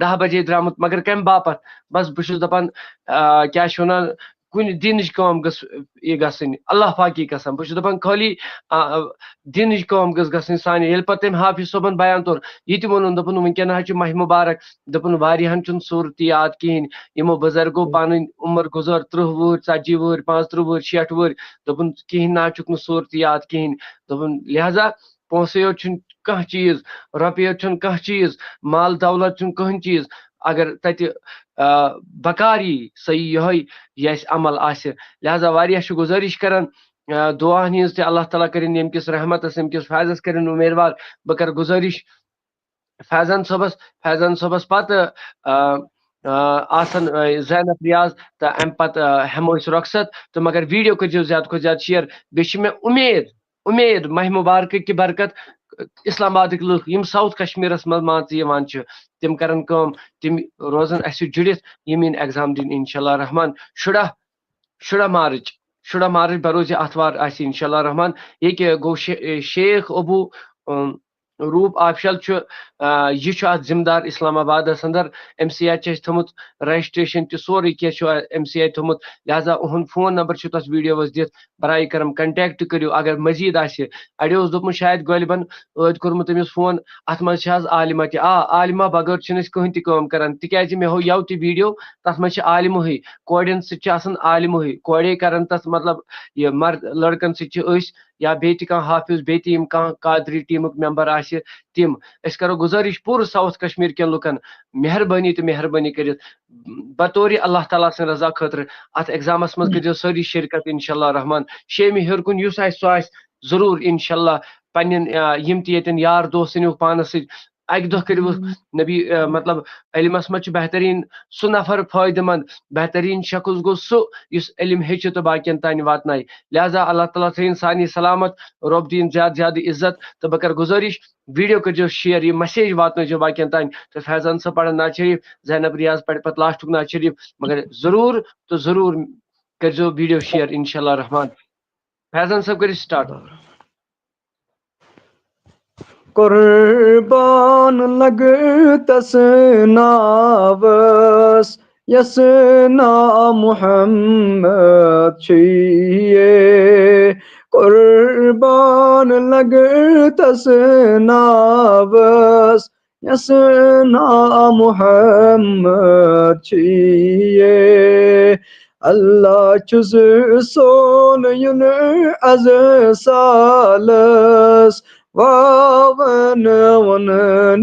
دَہ بجے درٛامُت، مگر کَمہِ باپتھ؟ بس بہٕ چھُس دَپان، آ، کیٛاہ چھِ وَنان، کُنہِ دیٖنٕچ کٲم گٔژھ یہِ گژھٕنۍ، اللہ پاکی قسم۔ بہٕ چھُس دَپان خٲلی، آ، دیٖنٕچ کٲم گٔژھ گژھٕنۍ سانہِ۔ ییٚلہِ پَتہٕ تٔمۍ حافظ صٲبَن بیان توٚر، یہِ تہِ ووٚنُن، دوٚپُن، وٕنکٮ۪ن حظ چھُ ماہِ مُبارک، دوٚپُن، واریاہَن چھُنہٕ صوٗرتٕے یاد کِہیٖنۍ، یِمو بُزرگو پَنٕنۍ عُمر گُزٲر تٕرٛہ وُہٕرۍ، ژَتجی وُہٕرۍ، پانٛژتٕرٛہ وُہٕرۍ، شیٹھ وُہٕرۍ، دوٚپُن، کِہیٖنۍ نہ حظ چھُکھ نہٕ صوٗرتٕے یاد کِہیٖنۍ۔ دوٚپُن، لہذا پونٛسَے یوت چھُنہٕ کانٛہہ چیٖز، رۄپیہِ یوت چھُنہٕ کانٛہہ چیٖز، مال دولت چھُنہٕ کٕہٕنۍ چیٖز، اگر تَتہِ، آ، بکار یی، سۄ یی یِہوٚے، یہِ اَسہِ عمل آسہِ۔ لہذا واریاہ چھُ گُزٲرِش کران، آ، دُعاہَن ہِنٛز تہِ، اللہ تعالیٰ کٔرِنۍ ییٚمہِ کِس رحمتس، ییٚمہِ کِس فیضس کٔرِنۍ اُمیدوار۔ بہٕ کرٕ گُزٲرِش فیضان صٲبس، فیضان صٲبس پتہٕ، آ، آ، آسن، آ، زینب ریاض تہٕ اَمہِ پتہٕ، آ، ہٮ۪مو أسۍ رۄخصت۔ تہٕ مگر video کٔرۍزیو زیادٕ کھۄتہٕ زیادٕ share۔ بیٚیہِ چھِ مےٚ اُمید، اُمید ماہِ مُبارکہٕ کہِ برکت، اسلام آبادٕکۍ لُکھ یِم ساوتھ کشمیرس منٛز مان ژٕ یِوان چھِ، تِم کرن کٲم، تِم روزن اسہِ سۭتۍ جُڑِتھ، یِم یِن exam دِنۍ انشاءاللہ رحمان۔ شُراہ، شُراہ مارچ، شُراہ مارچ بروزِ آتھوار آسہِ انشاءاللہ رحمان۔ ییٚکہِ گوٚو شے-، شیخ ابو، اۭں، روٗپ آفشل چھُ، آ، یہِ چھُ اتھ ذمہٕ دار اسلام آبادس اندر۔ أمۍ سٕے اتہِ چھُ اسہِ تھوٚمُت registration تہِ، سورُے کینٛہہ چھُ أمۍ سٕے اتہِ تھوٚمُت، لہذا اُہُنٛد phone number چھُ تتھ videoس دِتھ۔ برائے کرم contact کٔرِو۔ اگر مزید آسہِ، اڑیو اوس دوٚپمُت شاید غٲلبن ٲدۍ کوٚرمُت أمِس phone، اتھ منٛز چھِ حظ عالمہ تہِ؟ آ، عالمہ بغٲر چھِنہٕ أسۍ کٕہٕنۍ تہِ کٲم کران، تِکیازِ مےٚ ہوو یَوٕ تہِ video، تتھ منٛز چھِ عالمٕے، کورٮ۪ن سۭتۍ چھِ آسان عالمٕے، کورے کران تتھ، مطلب، یہِ مرد لڑکن سۭتۍ چھِ أسۍ یا بیٚیہِ تہِ کانٛہہ حافظ، بیٚیہِ تہِ یِم کانٛہہ قادری teamُک member آسہِ، تِم۔ أسۍ کرو گُزٲرِش پوٗرٕ ساوتھ کشمیر کٮ۪ن لُکن، مہربٲنی تہٕ مہربٲنی کٔرِتھ، بطورِ اللہ تعالیٰ سٕنٛدِ رضا خٲطرٕ اتھ examس منٛز کٔرۍزیو سٲری شرکت انشاءاللہ رحمان۔ شیمہِ ہیوٚر کُن یُس آسہِ، سُہ آسہِ ضروٗر انشاءاللہ پننٮ۪ن، آ، یِم تہِ ییٚتٮ۪ن یار دوس أنِو پانس سۭتۍ، اکہِ دۄہ کٔرِو نبی، آ، مطلب، علمس منٛز چھُ بہتریٖن سُہ نفر فٲیدٕ مند، بہتریٖن شخص گوٚو سُہ یُس علم ہیٚچھِ تہٕ باقین تانۍ واتنایہِ۔ لہذا اللہ تعالیٰ تھٲیِن سارنٕے سلامت، رۄب دِیِن زیادٕ زیادٕ عزت، تہٕ بہٕ کرٕ گُزٲرِش، video کٔرۍزیو share، یہِ message واتنٲیزیو باقین تام۔ تہٕ فیضان صٲب پرن نعت شریف، زینب ریاض پرِ پتہٕ lastُک نعت شریف، مگر ضروٗر تہٕ ضروٗر کٔرۍزیو video share انشاءاللہ رحمان۔ فیضان صٲب کٔرِو start۔ قربان لگتس ناوس یس ناو محمد چھُ یہِ، قربان لگہٕ تس ناوس۔ یس ناو محمد چھُ یہِ، اللہ چھُ سون یُن از سالس، واون وُن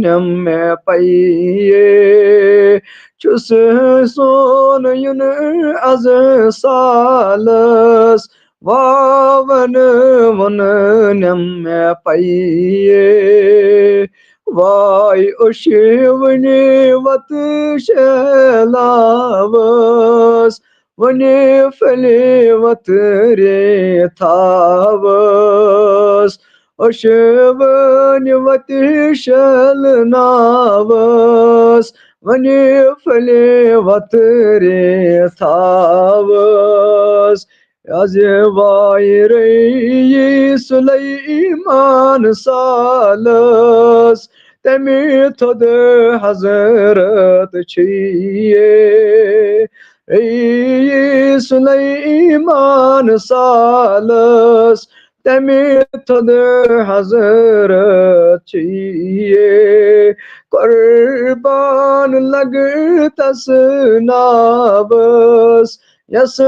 نِم مےٚ پیہِ۔ چھُس سون یُن از سالس، واون وُن نِم مےٚ پیہِ۔ واے اوٚش وُنہِ وتہٕ شیلاوس، وُنہِ پھلہِ وتہٕ ریتھاوس۔ اوٚش وُنہِ وتہِ شیلناوس، وُنہِ پھلہِ وتہٕ ریتھاوس۔ از وایہِ رٔیی سلیمان سالس، تمہِ تھوٚد حضرت چھُ یہِ۔ رٔیی سلیمان سالس، تمہِ تھوٚد حضرت چھُ یہِ۔ قربان لگہٕ تس ناوس، یس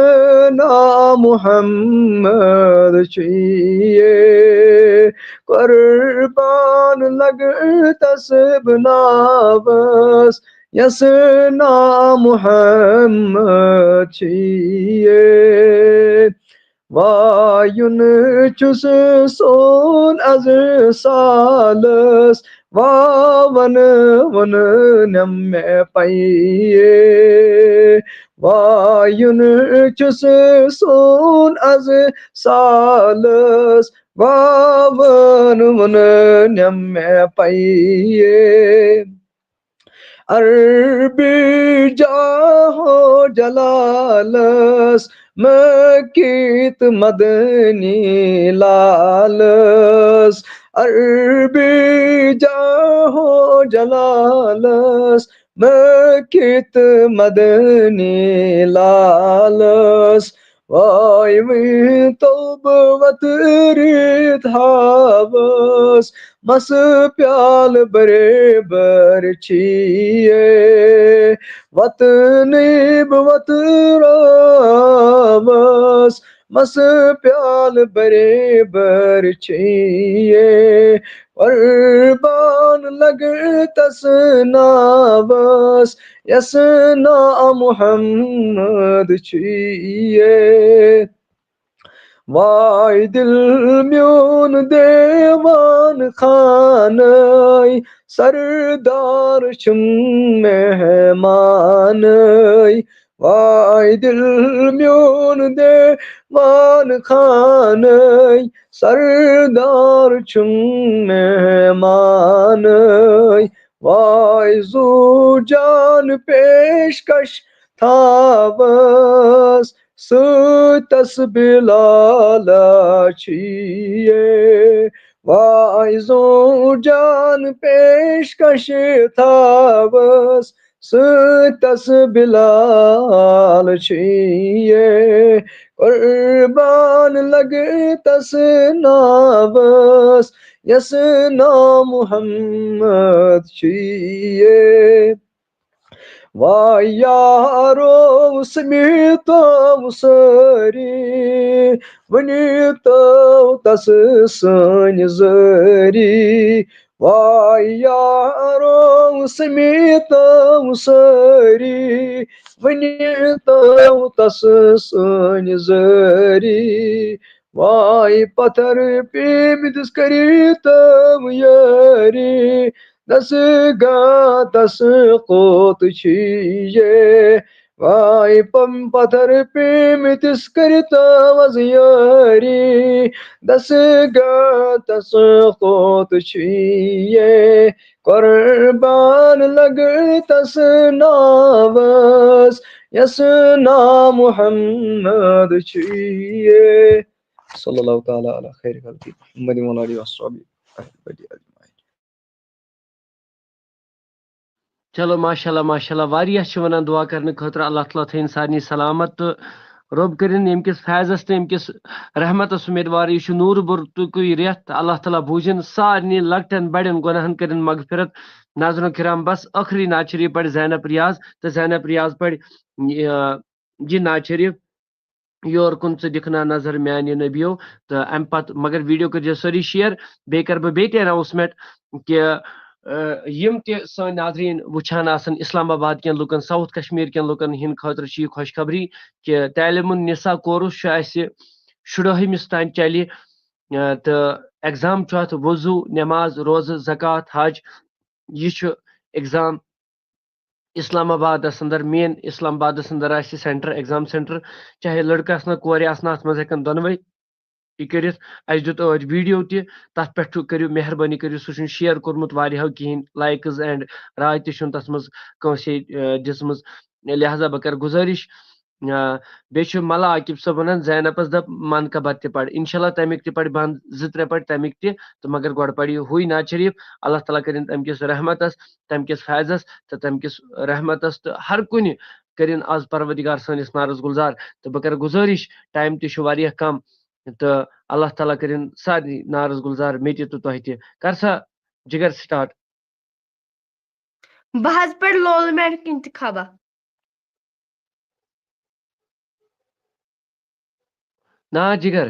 ناو محمد چھُ یہِ۔ قربان لگہٕ تس بہٕ ناوس، یس ناو محمد چھُ یہِ۔ وایُن چھُس سون از سالس، واون وُن نِم مےٚ پیہِ۔ وایُن چھُس سون از سالس، واون وُن نِم مےٚ پیہِ۔ عربی جاہو جلالس، مکی تہٕ مدنی لالس۔ عربی جاہو جلالس، مکی تہٕ مدنی لالس۔ واے وۄنۍ توبہٕ وتہٕ ریتھاوس، مس پیالہٕ بریبر چھُ یہِ۔ وتہٕ نیب وتہٕ راوس، مس پیالہٕ بریبر چھُ یہِ۔ قربان لگہٕ تس ناوس، یس ناو محمد چھُ یہِ۔ واے دل میون دیوان خانَے، سردار چھُم مہمانَے۔ واے دل میون دیوان خانَے، سردار چھُم مہمانَے۔ واے زو جان پیشکش تھاوس، سۭتۍ تس بلالا چھُ یہِ۔ واے زو جان پیشکش تھاوس، سۭتۍ تس بلال چھُ یہِ۔ قربان لگہٕ تس ناوس، یس ناو محمد چھُ یہِ۔ واے یارو سمیٖتو سٲری، ؤنِو تو تس سٲنۍ زٲری۔ واے یارو سمیٖتو سٲری، ؤنِو تو تس سٲنۍ زٲری۔ واے پتھر پیمٕتِس کٔرِو تو یٲری، دس گا دس کوت چھُ یہِ۔ واے پم پتھر پیمٕتِس کٔرِو تو از یٲری، دس گا دس کوت چھُ یہِ۔ قربان لگہٕ تس ناوس، یس ناو محمد چھُ یہِ۔ صلی اللہ تعالیٰ علی خیر خلقہ محمد وعلی آلہ وصحبہ اجمعین۔ چلو، ماشاء اللہ، ماشاء اللہ، واریاہ چھِ وَنان دُعا کَرنہٕ خٲطرٕ، اللہ تعالیٰ تھٲیِن سارنٕے سلامت، تہٕ رۄب کٔرِنۍ ییٚمہِ کِس فیضَس تہٕ ییٚمہِ کِس رحمتَس اُمیدوار۔ یہِ چھُ نوٗرٕ بُرتُکُے رٮ۪تھ، اللہ تعالیٰ بوٗزِن سارنٕے لۄکٹٮ۪ن بَڑٮ۪ن گۄناہَن، کٔرِنۍ مغفرت۔ ناظرین کرام، بَس ٲخری نعت شریٖف پَرِ زینب ریاض، تہٕ زینب ریاض پَرِ، یہِ، یہِ نعت شریٖف، یور کُن ژٕ دِکھ نا نظر میانہِ نبیو۔ تہٕ امہِ پتہٕ، مگر video کٔرزیو سٲری share۔ بیٚیہِ کرٕ بہٕ بیٚیہِ تہِ announcement کہِ، آ، یِم تہِ سٲنۍ ناظریٖن وٕچھان آسن، اسلام آباد کٮ۪ن لُکن، ساؤتھ کشمیر کٮ۪ن لُکن ہٕنٛدِ خٲطرٕ چھِ یہِ خوشخبری کہِ تعلیم النساء course چھُ اسہِ شُرٲہمِس تام چلہِ، آ، تہٕ exam چھُ اتھ وضو، نماز، روزٕ، زکوٰۃ، حج۔ یہِ چھُ exam اسلام آبادس اندر، مین اسلام آبادس اندر آسہِ centre، exam centre، چاہے لڑکہٕ آسنا، کورِ آسنا، اتھ منٛز ہٮ۪کن دۄنوے یہِ کٔرِتھ۔ اسہِ دیُت ٲدۍ video تہِ، تتھ پٮ۪ٹھ چھُ، کٔرِو مہربٲنی، کٔرِو، سُہ چھُنہٕ share کوٚرمُت واریاہو کِہینۍ، likes and راے تہِ چھُنہٕ تتھ منٛز کٲنٛسے، آ، دِژمٕژ۔ لہذا بہٕ کرٕ گُزٲرِش، آ، بیٚیہِ چھُ ملا عاقب صٲب ونان، زینبس دپ من کا بت تہِ پرِ، انشاءاللہ تمیُک تہِ پرِ بند، زٕ ترٛےٚ پرِ تمیُک تہِ، تہٕ مگر گۄڈٕ پرِ یہِ ہُے نعت شریٖف۔ اللہ تعالیٰ کٔرِن تمہِ کِس رحمتس، تمہِ کِس فیضس تہٕ تمہِ کِس رحمتس تہٕ ہر کُنہِ کٔرِن از پروردگار سٲنِس نارس گُلزار۔ تہٕ بہٕ کرٕ گُزٲرِش، time تہِ چھُ واریاہ کم، تہٕ اللہ تعالیٰ کٔرِن سارنٕے نارس گُلزار، مےٚ تہِ تہٕ تۄہہِ تہِ۔ کر سا جگر start۔ بہٕ حظ پرٕ لولہٕ میڈمٕکۍ انتخابا۔ نا جگر۔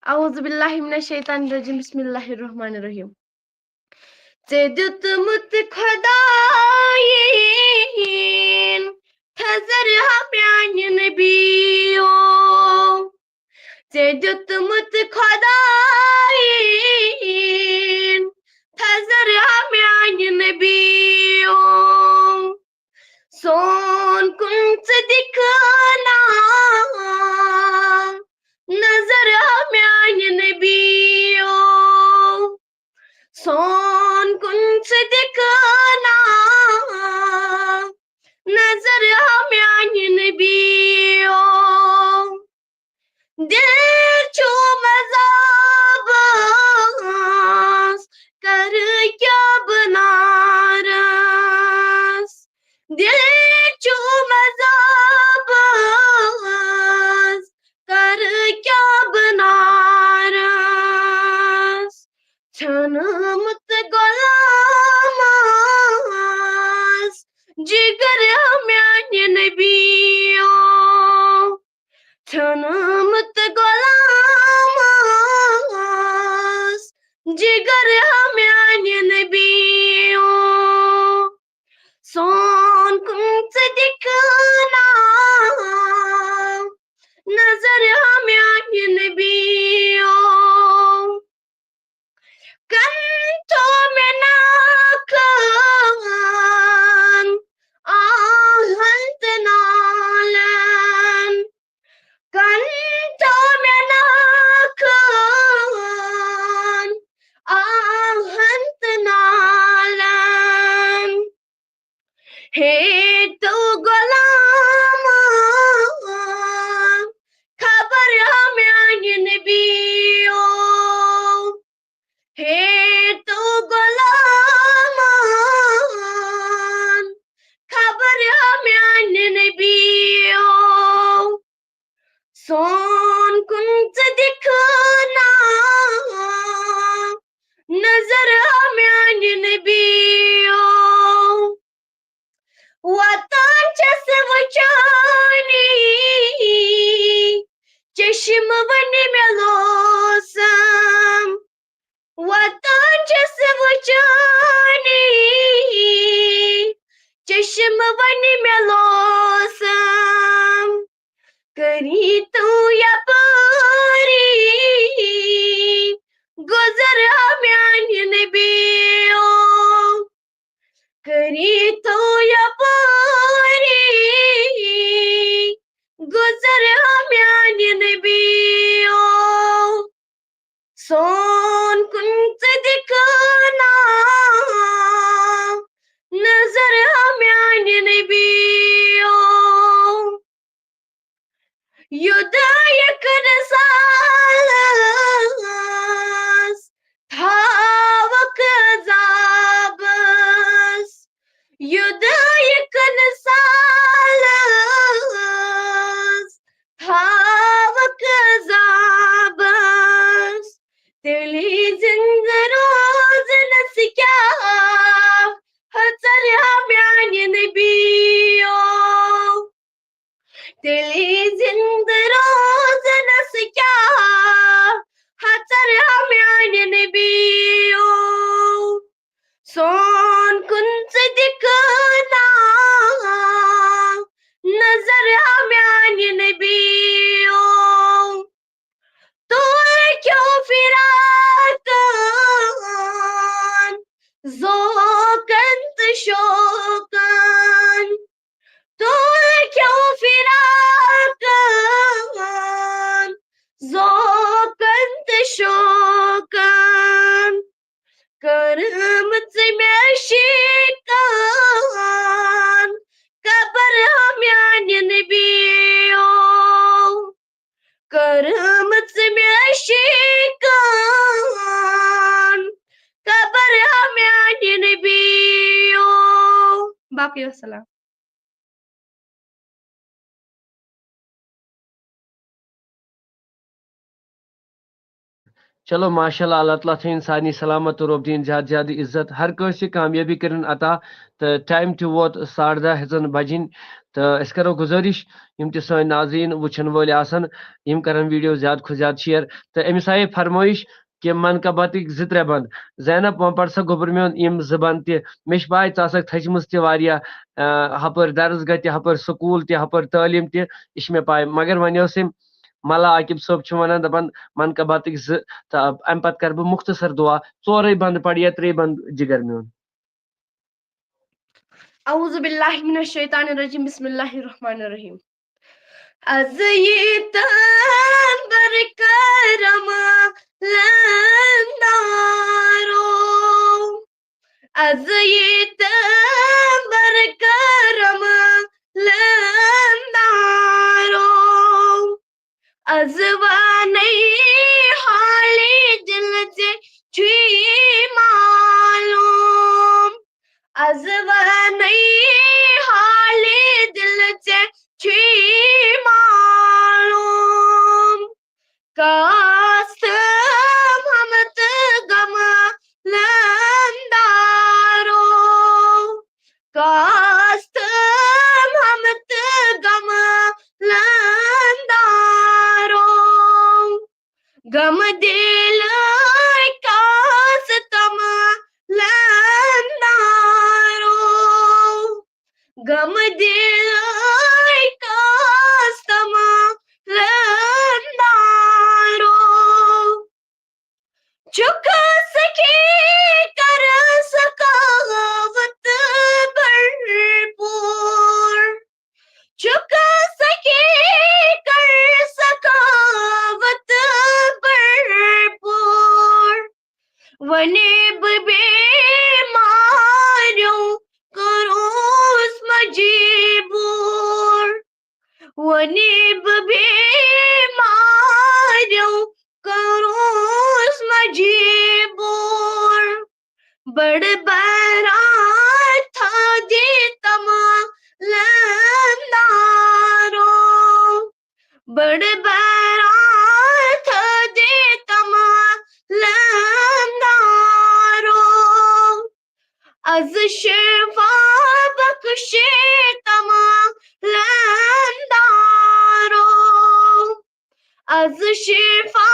اعوذ باللہ من الشیطان الرجیم، بسم اللہ الرحمن الرحیم۔ ژےٚ دیُتمُت خۄدایَن تھزر ہا میانہِ نبیو۔ ژےٚ دیُتمُت خۄدایَن تھزر ہا میانہِ نبیو۔ سون کُن ژٕ دِکھ نا نظر ہا میانہِ نبیو۔ سون کُن ژٕ دِکھ نا نظر ہا میانہِ نبیو۔ دِل چھُم عذابس، کرٕ کیٛاہ بہٕ نارس؟ دِل چھُم عذابس، کرٕ کیٛاہ بہٕ نارس؟ ژھیوٚنمُت غلامس، جگر میانہِ نبیو۔ ژھیوٚنمُت غلامس، جگر میانہِ نبیو۔ سون کُن ژٕ دِکھ نا نظر میانہِ نبیو۔ کن تھوو مےٚ ناکھن آہن تہٕ نالن۔ کن تھوو مےٚ ناکھن آہن تہٕ نالن۔ ہے تو غلام، خبر ہا میانہِ نبیو۔ ہے تو غلام، خبر ہا میانہِ نبیو۔ سون کُن ژٕ دِکھ نا نظر ہا میانہِ نبیو۔ وطن چھس وٕچھانی، چشم وۄنۍ مےٚ لوسم۔ وطن چھس وٕچھانی، چشم وۄنۍ مےٚ لوسم۔ کٔرِتو یپٲری گُزر ہا میانہِ نبیو۔ کٔرِتو یپٲری گُزر ہا میانہِ نبیو۔ سون کُن ژٕ دِکھ نا نظر ہا میانہِ نبیو۔ یُدایک رسالس تھاوکھ عذابس۔ نبیو، کٔرمٕژ مےٚ شِکان قبر ہا میانہِ نبیو۔ باقٕے وسلام۔ چلو، ماشاء اللہ، اللہ تعالیٰ تھٲیِن سارنٕے سلامت تہٕ رۄب دِیِن زیادٕ زیادٕ عزت، ہر کٲنٛسہِ کامیٲبی کٔرِن عطا۔ تہٕ ٹایم تہِ ووت ساڑٕ دَہ ہیٚژن بجِنۍ، تہٕ أسۍ کرو گُزٲرِش، یِم تہِ سٲنۍ ناظریٖن وٕچھن وٲلۍ آسن، یِم کرن ویڈیو زیادٕ کھۄتہٕ زیادٕ شیئر۔ تہٕ أمِس آیے فرمٲیش کہِ من کا باتٕکۍ زٕ ترٛےٚ بند، زینب، وۄنۍ پَر سا گوٚبُر میون یِم زٕ بند تہِ۔ مےٚ چھِ پاے ژٕ آسکھ تھٔچمٕژ تہِ واریاہ، آ، ہپٲرۍ درس گاہ تہِ، ہپٲرۍ سکوٗل تہِ، ہپٲرۍ تعلیٖم تہِ، یہِ چھِ مےٚ پاے۔ مگر وۄنۍ اوس أمۍ ملا عاقب صٲب چھُ وَنان، دَپان، من کا باتٕکۍ زٕ، تہٕ اَمہِ پَتہٕ کَرٕ بہٕ مُختصر دُعا، ژورَے بَندٕ پَرٕ یا ترٛے بَندٕ، جِگر میون۔ اعوذ باللہ من الشیطان الرجیم، بسم اللہ الرحمن الرحیم۔ از ییتن بر کرم لندارو، از ییتن بر کرم لندارو، از وانَے حالِ دِلہٕ ژےٚ چھُے معلوم۔ از وانَے حالِ دِلہٕ ژےٚ چھُے معلوم۔ کاستم ہم تہٕ غم لندارو، کاستم ہم تہٕ غم لندارو، غم دِلہٕ کاستم لندارو، غم دِلہٕ کاستم لندارو۔ چھُکھ سخی کر سخاوت بھرپور، چھُکھ سخی کر سخاوت بھرپور۔ وۄنۍ بہٕ بیماریو کوٚروس مجبوٗر، وۄنۍ بہٕ بیماریو کوٚروس مجبوٗر۔ بڑٕ بارا تھٲو دِ تمام لندارو، بڑٕ بارا تھٲو دِ تمام لندارو۔ از شفا بخش تمام لندارو، از شفا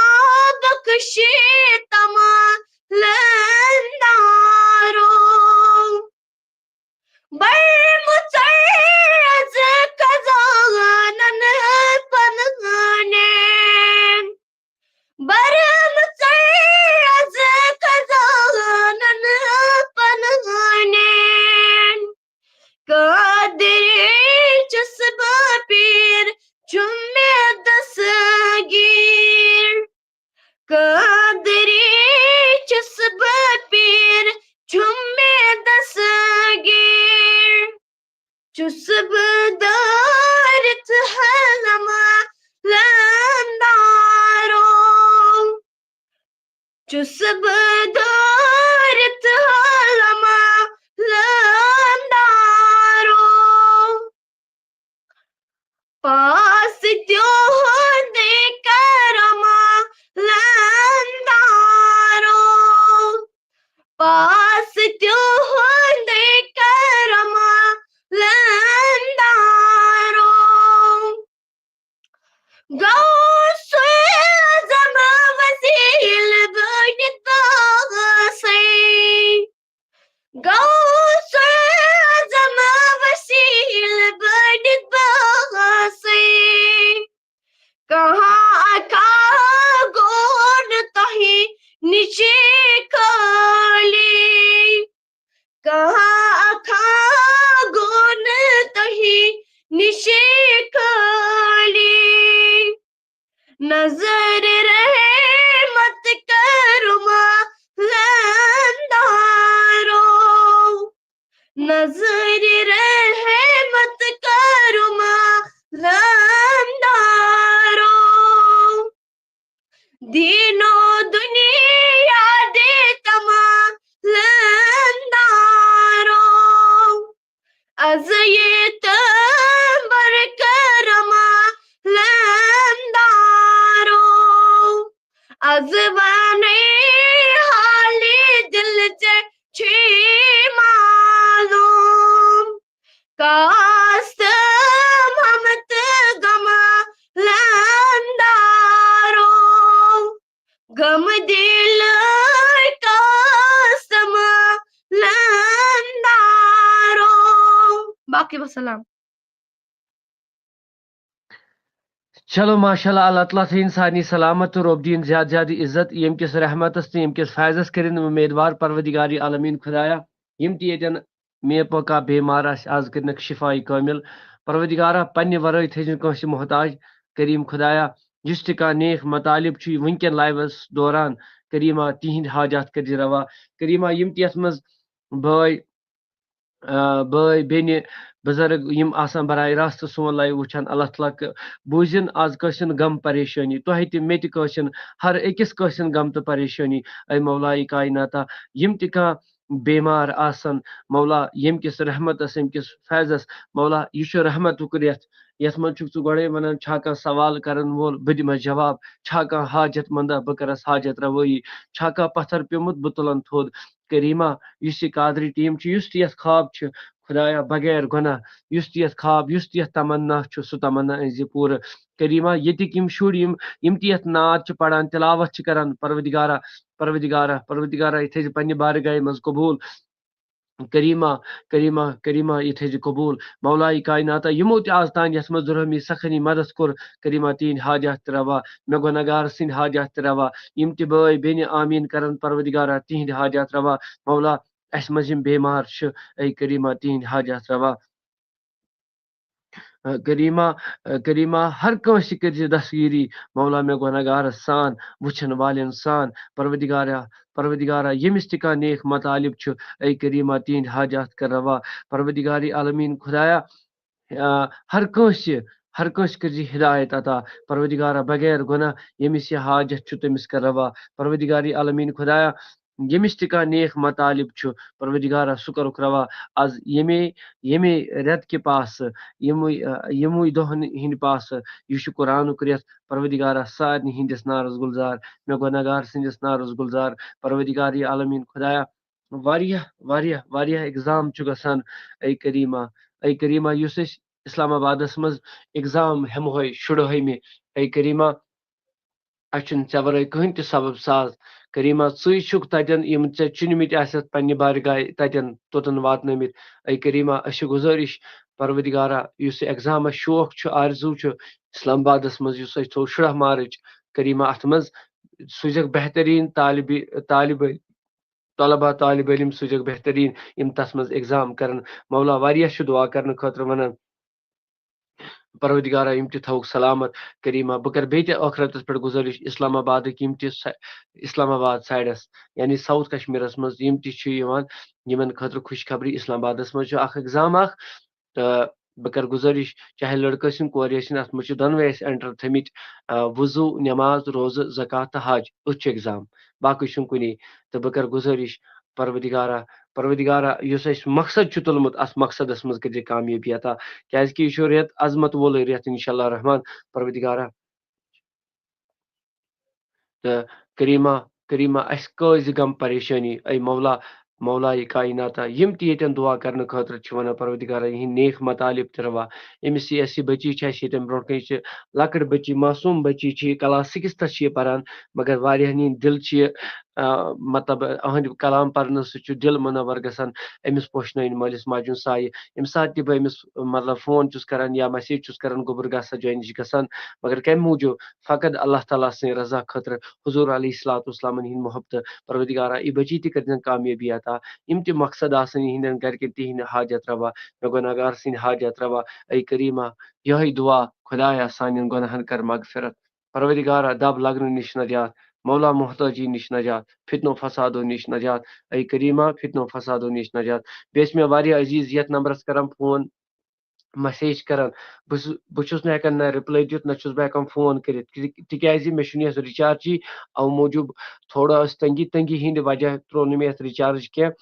بخش تمام لندارو۔ بر مُژر از خزانن پنہانین، بر مُژر از خزانن پنہانین۔ قادرے چھُس بہٕ پیٖر، چھُم مےٚ دستگیٖر۔ قادرے چھُس بہٕ پیٖر، چھُم مےٚ دستگیٖر۔ چھُس بہٕ دٲرِتھ حلم لندارو، چھُس بہٕ دٲرِتھ حلم لندارو۔ پاس تِہُنٛدُے کرم لندارو، پاس تِہُنٛدُے کرم لندارو۔ غوث اعظم وسیل بٔنِتھ باغ تمبر کرما لندارو، از ونی حالی دل چے چھی معلوم۔ کاستم ہم تہ غم لندارو، غم دل کاستم لندارو۔ باقی وسلام۔ چلو، ماشاءاللہ، اللہ تعالیٰ تھٲیِن سارنٕے سلامت تہٕ رۄب دِیِن زیادٕ زیادٕ عزت۔ ییٚمہِ کِس رحمتس تہٕ ییٚمہِ کِس فیضس کٔرِن اُمیدوار پروردگار عالمیٖن خدایا، یِم تہِ ییٚتٮ۪ن مے پوکا بیمار آسہِ، آز کٔرِنَکھ شفاعی کٲمِل۔ پروردگارا، پننہِ ورٲے تھٲیزِن کٲنٛسہِ محتاج۔ کریم خدایا، یُس تہِ کانٛہہ نیک مطالب چھُ وٕنکٮ۪ن لایوَس دوران، کریما، تِہِنٛدۍ حاجات کٔرزِ روا۔ کریما، یِم تہِ یَتھ منٛز بٲے، آ، بٲے، بیٚنہِ، بُزرگ یِم آسان براہ راست سون لایِو وٕچھان، اللہ تعالیٰ ک-، بوٗزِن آز کٲنٛسہِ ہُنٛد غم پریشٲنی، تۄہہِ تہِ مےٚ تہِ کٲنٛسہِ ہُنٛد، ہر أکِس کٲنٛسہِ ہُنٛد غم تہٕ پریشٲنی۔ اے مولایہِ کایناتا، یِم تہِ کانٛہہ بیمار آسن، مولا، ییٚمہِ کِس رحمتس، ییٚمہِ کِس فیضس، مولا، یہِ چھُ رحمتُک رٮ۪تھ، یَتھ منٛز چھُکھ ژٕ گۄڈَے وَنان، چھا کانٛہہ سوال کَرَن وول، بہٕ دِمَس جواب، چھا کانٛہہ حاجت مندا، بہٕ کَرَس حاجت رَوٲیی، چھا کانٛہہ پَتھر پیوٚمُت، بہٕ تُلَن تھوٚد۔ کریٖما، یُس یہِ قادری ٹیٖم چھُ، یُس تہِ یَتھ خواب چھُ، خدایا، بغیر گۄناہ، یُس تہِ یَتھ خواب، یُس تہِ یَتھ تمنا چھُ، سُہ تمنا أنۍ زِ پوٗرٕ۔ کریٖما، ییٚتِکۍ یِم شُرۍ، یِم، یِم تہِ یَتھ نعت چھِ پَران، تِلاوت چھِ کَران، پروردگارا، پروردگارا، پروردگارا، یہِ تھٲیزِ پننہِ بارگاہہِ منٛز قبوٗل۔ کریٖما، کریٖما، کریٖما، یہِ تھٲیزِ قبوٗل۔ مولایہِ کایناتا، یِمو تہِ آز تام یَتھ منٛز دُرہمی سخنی مدد کوٚر، کریٖما، تِہِنٛدۍ حاجات تہِ روا، مےٚ گۄناہگار سٕنٛدۍ حاجات تہِ روا، یِم تہِ بٲے بیٚنہِ آمیٖن کرن، پروردگارا، تِہِنٛدۍ حاجات روا۔ مولا، اَسہِ منٛز یِم بیمار چھِ، اے کریٖما، تِہِنٛدۍ حاجات روا۔ اَ، کریٖما، اَ، کریٖما، ہر کٲنٛسہِ کٔرزِ دستگیٖری، مولا، مےٚ گۄناہگارس سان، وٕچھن والٮ۪ن سان، پروردگارا، پروردگارا، ییٚمِس تہِ کانٛہہ نیک مطالب چھُ، اے کریٖما، تِہِنٛدۍ حاجات کر روا۔ پروردگار عالمیٖن خدایا، آ، ہر کٲنٛسہِ، ہر کٲنٛسہِ کٔرزِ ہدایت عطا۔ پروردگارا، بغیر گۄناہ ییٚمِس یہِ حاجت چھُ، تٔمِس کر روا۔ پروردگار عالمیٖن خدایا، ییٚمِس تہِ کانٛہہ نیک مطالب چھُ، پروردگارا، سُہ کَرُکھ روا۔ از ییٚمے، ییٚمے رٮ۪تہٕ کہِ پاسہٕ، یِموٕے، آ، یِموٕے دۄہن ہٕنٛدِ پاسہٕ، یہِ چھُ قرآنُک رٮ۪تھ، پروردگارا، سارنٕے ہٕنٛدِس نارس گُلزار، مےٚ گۄناہگار سٕنٛدِس نارس گُلزار۔ پروردگار عالمیٖن خدایا، واریاہ، واریاہ، واریاہ ایگزام چھُ گژھان، اے کریٖما، اے کریٖما، یُس أسۍ اسلام آبادس منٛز ایگزام ہٮ۪مہوے، شُرہٲیمہِ، اے کریٖما، اَسہِ چھُنہٕ ژےٚ ورٲے کٕہٕنۍ تہِ سبب ساز۔ کریٖما، ژٕے چھُکھ تَتٮ۪ن، یِم ژےٚ چُنمٕتۍ آسٮ۪تھ پننہِ بارگاہہِ، تَتٮ۪ن توٚتَن واتنٲومٕتۍ۔ اے کریٖما، أسۍ چھِ گُزٲرِش، پروردگارا، یُس یہِ ایگزامس شوق چھُ، آرزوٗ چھُ، اسلام آبادس منٛز یُس اَسہِ تھوٚو شُراہ مارٕچ، کریٖما، اَتھ منٛز سوٗزکھ بہتریٖن طالبہِ، طالبہِ طلبہ، طالب علم سوٗزِکھ بہتریٖن، یِم تَتھ منٛز ایگزام کَرَن۔ مولا، واریاہ چھِ دُعا کَرنہٕ خٲطرٕ وَنان، پروردگارا، یِم تہِ تھاوُکھ سلامت۔ کریٖما، بہٕ کَرٕ بیٚیہِ تہِ ٲخرَتَس پٮ۪ٹھ گُزٲرِش، اسلام آبادٕکۍ یِم تہِ سا-، اسلام آباد سایڈَس، یعنی ساوُتھ کشمیٖرَس منٛز یِم تہِ چھِ یِوان، یِمَن خٲطرٕ خوشخبری، اسلام آبادَس منٛز چھُ اَکھ ایگزام اَکھ، تہٕ بہٕ کَرٕ گُزٲرِش، چاہے لٔڑکہٕ ٲسِن، کورِ ٲسِن، اَتھ منٛز چھِ دۄنوَے اَسہِ اٮ۪نٹر تھٲمٕتۍ، آ، وضوٗ، نٮ۪ماز، روزٕ، زکوٰۃ تہٕ حج، أتھۍ چھُ ایگزام، باقٕے چھُنہٕ کُنی۔ تہٕ بہٕ کَرٕ گُزٲرِش، پروردگارا، پروردگارا، یُس اَسہِ مقصد چھُ تُلمُت، اَتھ مقصدَس منٛز کٔرزِ کامیٲبی عطا، کیازِ کہِ یہِ چھُ رٮ۪تھ عظمت وولٕے رٮ۪تھ، انشاءاللہ الرحمن۔ پروردگارا، تہٕ کریٖما، کریٖما، اَسہِ کٲنٛسہِ غم پریشٲنی، اے مولا، مولایہِ کایناتا، یِم تہِ ییٚتٮ۪ن دُعا کرنہٕ خٲطرٕ چھِ وَنان، پروردگارا، یِہِنٛدۍ نیک مطالب تہِ روا۔ أمِس یہِ، اَسہِ یہِ بٔچی چھِ، اَسہِ ییٚتٮ۪ن برونٛٹھ کَنہِ چھِ لۄکٕٹ بٔچی، معصوٗم بٔچی چھِ یہِ، کلاس سِکِستھَس چھِ یہِ پَران، مگر واریاہَن ہِنٛدۍ دِل چھِ یہِ، آ، مطلب، أہٕنٛدِ کلام پَرنہٕ سۭتۍ چھُ دِل مُنوَر گژھان۔ أمِس پوشنٲیِن مٲلِس ماجہِ ہُنٛد سایہِ۔ ییٚمہِ ساتہٕ تہِ بہٕ أمِس، مطلب، فون چھُس کران یا میسیج چھُس کران، گوٚبُر گژھ سا جوینِش گژھان، مگر کَمہِ موٗجوٗب؟ فقط اللہ تعالیٰ سٕنٛدِ رضا خٲطرٕ، حضور علیہ الصلوۃ والسلامن ہٕنٛدِ محبتہٕ۔ پروردگارا، یہِ بچی تہِ کٔرۍزٮ۪ن کامیٲبی عطا۔ یِم تہِ مقصد آسن یِہنٛدٮ۪ن گرِکٮ۪ن، تِہنٛدِ حاجت روا، مےٚ گۄناہگار سٕنٛدِ حاجت روا۔ اے کریٖما، یِہوٚے دُعا، خدایا، سانٮ۪ن گۄناہن کر مغفرت۔ پروردگارا، دب لگنہٕ نِش نجات، مولا، محتاجی نِش نجات، فتنو فسادو نِش نجات۔ اے کریٖما، فتنو فسادو نِش نجات۔ بیٚیہِ ٲسۍ مےٚ واریاہ عزیٖز یتھ نمبرس کران فون، میسیج کران، بہٕ چھُس، بہٕ چھُس نہٕ ہٮ۪کان نہ رِپلاے دِتھ، نہ چھُس بہٕ ہٮ۪کان فون کٔرِتھ، تہِ-، تِکیازِ مےٚ چھُنہٕ یتھ رِچارجٕے، اَوٕ موٗجوٗب تھوڑا ٲس تنگی، تنگی ہِنٛدِ وجہ ترٛوو نہٕ مےٚ یتھ رِچارج کینٛہہ۔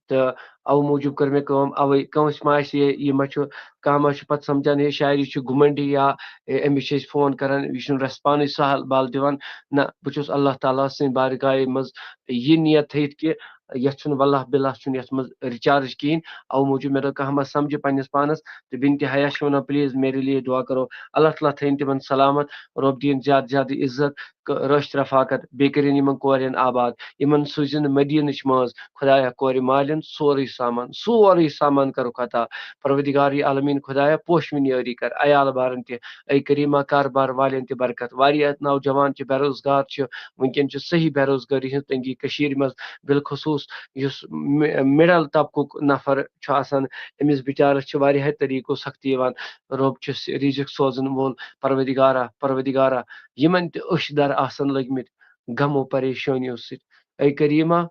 تہٕ اَوٕ موٗجوٗب کٔر مےٚ کٲم، اَوَے کٲنٛسہِ ما آسہِ یہِ، یہِ ما چھُ، کانٛہہ ما چھُ پَتہٕ سَمجھان، ہے شاعری چھُ گُمنڈی، یا، اے، أمِس چھِ أسۍ فون کَران، یہِ چھُنہٕ ریسپانٕے سہل بال دِوان۔ نہ، بہٕ چھُس اللہ تعالیٰ سٕنٛدِ بارگاہہِ منٛز یہِ نیت تھٲیِتھ کہِ یَتھ چھُنہٕ واللہ باللہ چھُنہٕ یَتھ منٛز recharge کِہیٖنۍ۔ اَوٕ موٗجوٗب مےٚ دوٚپ، کانٛہہ ما سَمجھِ پنٛنِس پانَس، تہٕ بِنتِ حیا چھِ وَنان، please میرے لیے دُعا کرو، اللہ تعالیٰ تھٲیِن تِمَن سلامت، رۄب دِیِن زیادٕ زیادٕ عزت، ک-، رٲچھ رفاقت، بیٚیہِ کٔرِن یِمَن کورٮ۪ن آباد، یِمَن سوٗزِن مدیٖنٕچ مٲنٛز، خۄدایا کورِ مالٮ۪ن سورُے سامان، سورُے سامان کَرُکھ عطا۔ پروردگارِ عالمیٖن خۄدایا پوشوٕنۍ یٲری کر، عیال بارَن تہِ، اے کریٖما کاربار والٮ۪ن تہِ برکت۔ واریاہ نوجوان چھِ، بے روزگار چھِ، وٕنکٮ۪ن چھِ صحیح بے روزگٲری ہٕنٛز تنگی کٔشیٖرِ منٛز، بالخصوٗص یُس مِ-، middle طبقُک نفر چھُ آسان، أمِس بِچارَس چھِ واریاہو طریٖقو سختی یِوان۔ رۄب چھُ س-، رِزِق سوزَن وول، پروردگارا، پروردگارا، یِمَن تہِ أچھ در آسَن لٔگمٕتۍ غمو پریشٲنیو سۭتۍ۔ اے کریٖما،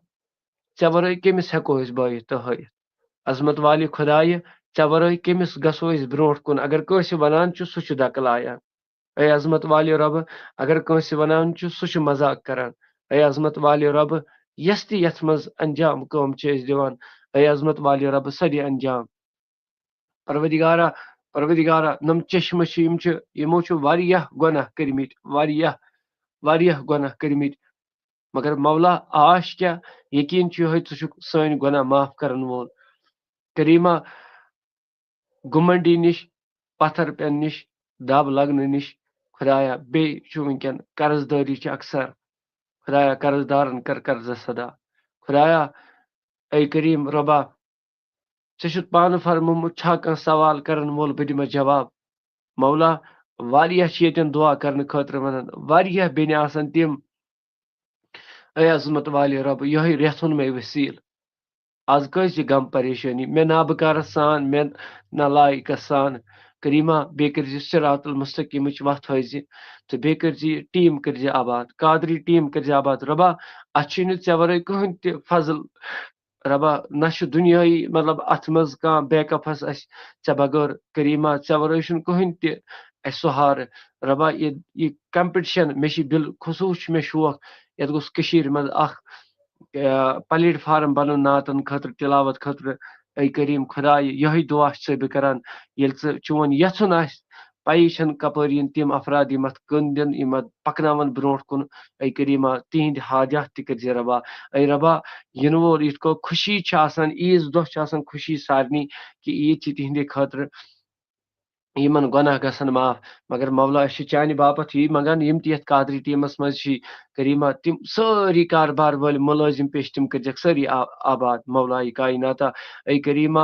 ژےٚ ورٲے کٔمِس ہٮ۪کو أسۍ بٲیِتھ تہٕ ہٲیِتھ؟ عظمت والہِ خۄدایہِ، ژےٚ ورٲے کٔمِس گژھو أسۍ برونٛٹھ کُن؟ اگر کٲنٛسہِ وَنان چھُ، سُہ چھُ دَکہٕ لایان۔ اے عظمت والہِ رۄبہٕ، اگر کٲنٛسہِ وَنان چھُ، سُہ چھُ مذاق کران۔ اے عظمت والہِ رۄبہٕ، یۄس تہِ یَتھ منٛز انجام کٲم چھِ أسۍ دِوان، اے عظمت والہِ رۄبہٕ، سۄ دِ انجام۔ پروردگارا، پروردگارا، نۄم چشمہٕ چھِ، یِم چھِ، یِمو چھِ واریاہ گۄناہ کٔرمٕتۍ، واریاہ، واریاہ گۄناہ کٔرمٕتۍ۔ مگر مولا، آش کیٛاہ؟ یقیٖن چھُ یِہوٚے، ژٕ چھُکھ سٲنۍ گۄناہ معاف کرن وول۔ کریٖما، گُمنڈی نِش، پتھر پٮ۪نہٕ نِش، دب لگنہٕ نِش، خۄدایا، بیٚیہِ چھُ وٕنکٮ۪ن قرض دٲری چھِ اکثر۔ خۄدایا، قرض دارن کر قرضس ادا۔ خۄدایا، اے کریٖم رۄبا، ژےٚ چھُتھ پانہٕ فرمومُت، چھا کانٛہہ سوال کرن وول، بہٕ دِمس جواب۔ مولا، واریاہ چھِ ییٚتٮ۪ن دُعا کرنہٕ خٲطرٕ ونان، واریاہ بیٚنہِ آسن تِم۔ اے عظمت والہِ رۄب، یِہوٚے رٮ۪تھ اوٚن مےٚ وسیٖل۔ از کٲنٛسہِ غم پریشٲنی، مےٚ نابکارس سان، مےٚ نالایقس سان۔ کریٖما، بیٚیہِ کٔرۍ زِ صراط المستقیٖمٕچ وتھ ہٲوۍ زِ، تہٕ بیٚیہِ کٔرۍ زِ یہِ ٹیٖم کٔرۍ زِ آباد، قادری ٹیٖم کٔرۍ زِ آباد۔ رۄبا، اَتھ چھُے نہٕ ژےٚ ورٲے کٕہٕنۍ تہِ فضل۔ رۄبا، نہ چھُ دُنیٲیی، مطلب، اَتھ منٛز کانٛہہ بیک اپس اَسہِ ژےٚ بغٲر۔ کریٖما، ژےٚ ورٲے چھُنہٕ کٕہٕنۍ تہِ اَسہِ سہارٕ۔ رۄبا، یہِ، یہِ کمپٹیشن، مےٚ چھِ بالخصوٗص چھُ مےٚ شوق، یَتھ گوٚژھ کٔشیٖرِ منٛز اکھ، آ، پلیٹ فارم بنُن نعتن خٲطرٕ، تلاوت خٲطرٕ۔ اے کریٖم خۄدایہِ، یِہوٚے دُعا چھُسے بہٕ کران، ییٚلہِ ژٕ چون یَژھُن آسہِ، پَیی چھَنہٕ کَپٲرۍ یِن تِم افراد، یِم اَتھ کٕن دِن، یِم اَتھ پَکناوَن برونٛٹھ کُن۔ اے کریٖما، تِہِنٛدۍ حاجات تہِ کٔرۍ زِ رَوا۔ اے رَبا، یِنہٕ وول یِتھ کٔنۍ خوشی چھِ آسان، عیٖذ دۄہ چھِ آسان خوشی سارنٕے، کہِ عیٖد چھِ تِہِنٛدِ خٲطرٕ، یِمَن گۄناہ گژھن معاف۔ مگر مولا، أسۍ چھِ چانہِ باپتھ یی منٛگان، یِم تہِ یَتھ قادری ٹیٖمَس منٛز چھِ، کریٖما، تِم سٲری کاربار وٲلۍ مُلٲزِم پیش، تِم کٔرۍزٮ۪کھ سٲری آ-، آباد، مولایہِ کایناتا۔ اے کریٖما،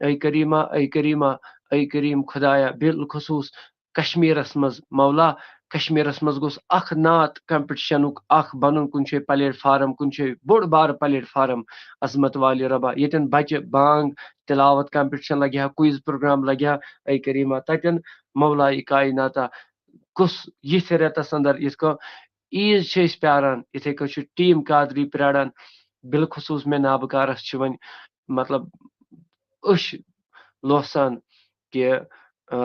اے کریٖما، اے کریٖما، اے کریٖم خۄدایا، بالخصوٗص کشمیٖرس منٛز، مولا، کشمیٖرس منٛز گوٚژھ اکھ نعت کمپٹیشنُک اکھ بنُن، کُنہِ جایہِ پلیٹ فارم، کُنہِ جایہِ بوٚڑ بارٕ پلیٹ فارم، عظمت والہِ رۄبا، ییٚتٮ۪ن بچہِ بانگ تلاوت کمپٹیشن لگہِ ہا، کوئز پروگرام لگہِ ہا، اے کریٖما، تتٮ۪ن مولایہِ کایناتا گوٚژھ یِتھِ رٮ۪تس اندر، یِتھ کٔنۍ عیٖد چھِ أسۍ پیاران، یِتھے کٔنۍ چھُ ٹیٖم قادری پیاران۔ بالخصوٗص مےٚ نابکارس چھِ وۄنۍ، مطلب، أچھ لوسان کہِ، آ،